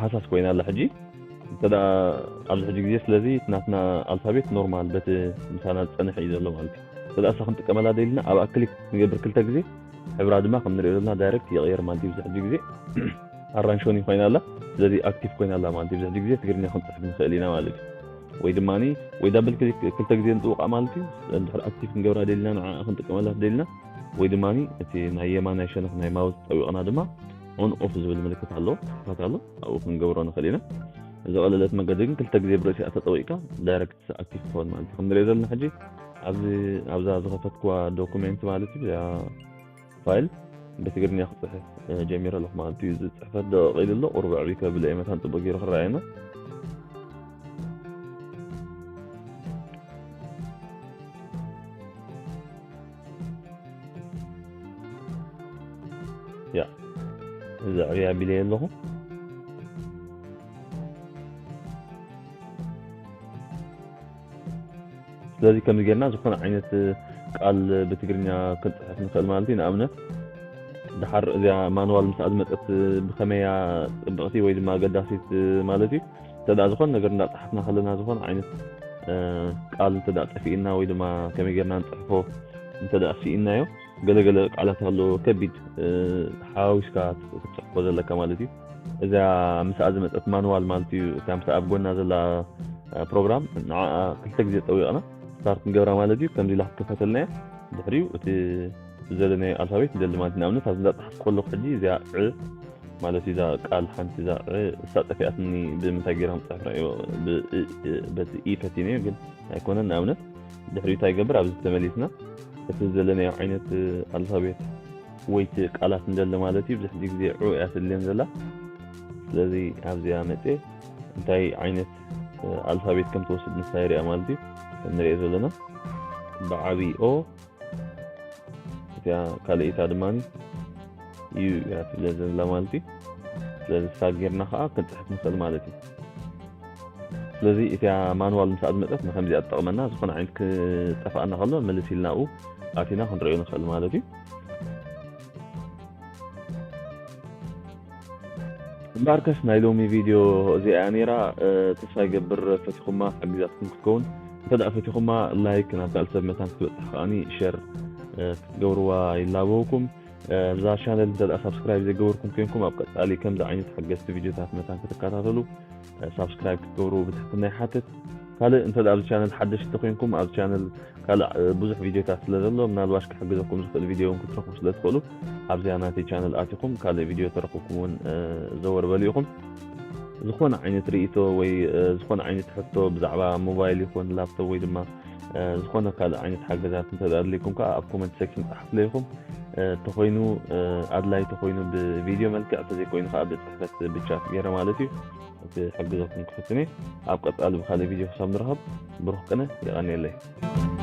ሃሳስ ኮይና ኣላ ሕጂ። እንተ ደኣ ኣብዚ ሕጂ ግዜ ስለዚ እቲ ናትና ኣልፋቤት ኖርማል በቲ ምሳና ዝፀንሕ እዩ ዘሎ ማለት እዩ። እንተ ደኣ እሳ ክንጥቀመላ ደሊና ኣብኣ ክሊክ ንገብር ክልተ ግዜ ሕብራ ድማ ከም ንሪኦ ዘለና ዳይሬክት ይቕየር ማለት እዩ። ኣብዚ ሕጂ ግዜ ኣራንሾኒ ኮይና ኣላ። ስለዚ ኣክቲቭ ኮይና ኣላ ማለት እዩ። ኣብዚ ሕጂ ግዜ ትግርኛ ክንፅሕፍ ንኽእል ኢና ማለት እዩ። ወይ ድማ ወይ ዳብል ክሊክ ክልተ ግዜ ንጥውቃ ማለት እዩ። እንድሕር ኣክቲቭ ክንገብራ ደሊና ንዓ ክንጥቀመላ ደሊና ወይ ድማ እቲ ናይ የማናይ ሸነኽ ናይ ማውስ ጠዊቕና ድማ ኦን ኦፍ ዝብል ምልክት ኣሎ፣ ጽሑፋት ኣሎ፣ ኣብኡ ክንገብሮ ንኽእል ኢና። ዝቐለለት መገዲ ግን ክልተ ግዜ ብርእሲኣ ተጠዊቕካ ዳይሬክት ኣክቲቭ ትኸውን ማለት እዩ። ከም ንሪኦ ዘለና ሕጂ ኣብዚ ኣብዛ ዝኸፈትኩዋ ዶኩሜንት ማለት እዩ፣ እዚኣ ፋይል ብትግርኛ ክፅሕፍ እ፣ ጀሚረ ኣለኹ ማለት እዩ። እዚ ፅሕፈት ደቐቕ ኢሉ ኣሎ፣ ቁሩብ ዕብይ ከብል እየ መታን ፅቡቅ ገይሩ ክረኣየና። ያ እዚ ዕብይ ኣቢለየ ኣለኹ። ስለዚ ከምዚ ጌርና ዝኾነ ዓይነት ቃል ብትግርኛ ክንፅሕፍ ንኽእል ማለት እዩ። ንኣብነት ድሓር እዚኣ ማንዋል ምስኣ ዝመፀት ብኸመያ ፅብቕቲ ወይ ድማ ኣገዳሲት ማለት እዩ። እንተ ደኣ ዝኾነ ነገር እንዳፀሓፍና ከለና ዝኾነ ዓይነት እ፣ ቃል እንተ ደኣ ጠፊእና ወይ ድማ ከመይ ጌርና ንፅሕፎ እንተ ደኣ ስኢናዮ፣ ገለገለ ቃላት ኣሎ ከቢድ እ፣ ሓዋዊስካ ክትፅሕፎ ዘለካ ማለት እዩ። እዛ ምስኣ ዝመፀት ማንዋል ማለት እዩ። እታ ምስኣ ኣብ ጎና ዘላ እ፣ ፕሮግራም ንዓኣ ክልተ ግዜ ጠዊቕና ስታርት ንገብራ ማለት እዩ። ከምዚ ኢላ ክትከፈተልና እያ። ድሕሪኡ እቲ ዘለናዮ ኣልፋቤት ንደሊ ማለት እዩ። ንኣብነት ኣብዚ እንዳፀሓፍኩ ከለኹ ሕጂ እዚኣ ዕ ማለት እዩ። እዛ ቃል ሓንቲ እዛ ዕ እሳ ጠፊኣትኒ ብምንታይ ገይረ ክፅሕፍ ርኣዮ ብ- እ- እ- በቲ ኢ ፈቲነዮ ግን ኣይኮነን። ንኣብነት ድሕሪኡ እንታይ ይገብር ኣብዚ ተመሊስና እቲ ዘለናዮ ዓይነት ኣልፋቤት ወይ እቲ ቃላት ንደሊ ማለት እዩ። ብዙሕ ግዜ ዑ እያ ትድልየን ዘላ። ስለዚ ኣብዚኣ መፅየ እንታይ ዓይነት ኣልፋቤት ከም ትወስድ ንሳ ይሪኣ ማለት እዩ። ከም ንሪኦ ዘለና ብዓብይ ኦ እቲኣ ካልኣይታ ድማ ዩ እያ ትብለ ዘላ ማለት እዩ። ስለዚ ሳብ ጌርና ከዓ ክንፅሕፍ ንኽእል ማለት እዩ። ስለዚ እቲኣ ማንዋል ምስኣ ዝመፀት ንከምዚኣ ትጠቕመና፣ ዝኾነ ዓይነት ክጠፍኣና ከሎ ምልስ ኢልና ኣብኡ ኣቲና ክንሪኦ ንኽእል ማለት እዩ። እምበኣርከስ ናይ ሎሚ ቪድዮ እዚኣ እያ ነይራ። ተስፋ ይገብር ፈቲኹማ ሓጊዛትኩም ክትከውን። እንተ ደኣ ፈቲኹማ ላይክ ናብ ካልእ ሰብ መታን ክትበፅሕ ከዓኒ ሸር ክትገብርዋ ይላበወኩም። እዛ ቻነል እንተ ደኣ ሳብስክራይብ ዘይገበርኩም ኮይንኩም ኣብ ቀፃሊ ከምዚ ዓይነት ሓገዝቲ ቪድዮታት መታን ክትከታተሉ ሳብስክራይብ ክትገብሩ ብትሕትና ይሓትት። ካልእ እንተ ደኣ ኣብዚ ቻነል ሓደሽቲ ኮይንኩም ኣብዚ ቻነል ካልእ ብዙሕ ቪድዮታት ስለ ዘሎ ምናልባሽ ክሕግዘኩም ዝኽእል ቪድዮ እውን ክትረኽቡ ስለ ትኽእሉ ኣብዚኣ ናተይ ቻነል ኣቲኹም ካልእ ቪድዮ ተረኽብኩም እውን ዘወር በሉ ኢኹም። ዝኾነ ዓይነት ርእይቶ ወይ ዝኾነ ዓይነት ሕቶ ብዛዕባ ሞባይል ይኹን ላፕቶፕ ወይ ድማ ዝኾነ ካልእ ዓይነት ሓገዛት እንተ ኣድልይኩም ከዓ ኣብ ኮመንት ሴክሽን ፃሓፍለይ ኢኹም። ተኾይኑ ኣድላይ ተኾይኑ ብቪድዮ መልክዕ እንተዘይኮይኑ ከዓ ብፅሕፈት ብቻት ገይረ ማለት እዩ። ክሕግዘኩም ክፍትን እየ። ኣብ ቀፃሊ ብካልእ ቪድዮ ክሳብ ንረኸብ ብሩኽ ቅነ። የቐንየለይ።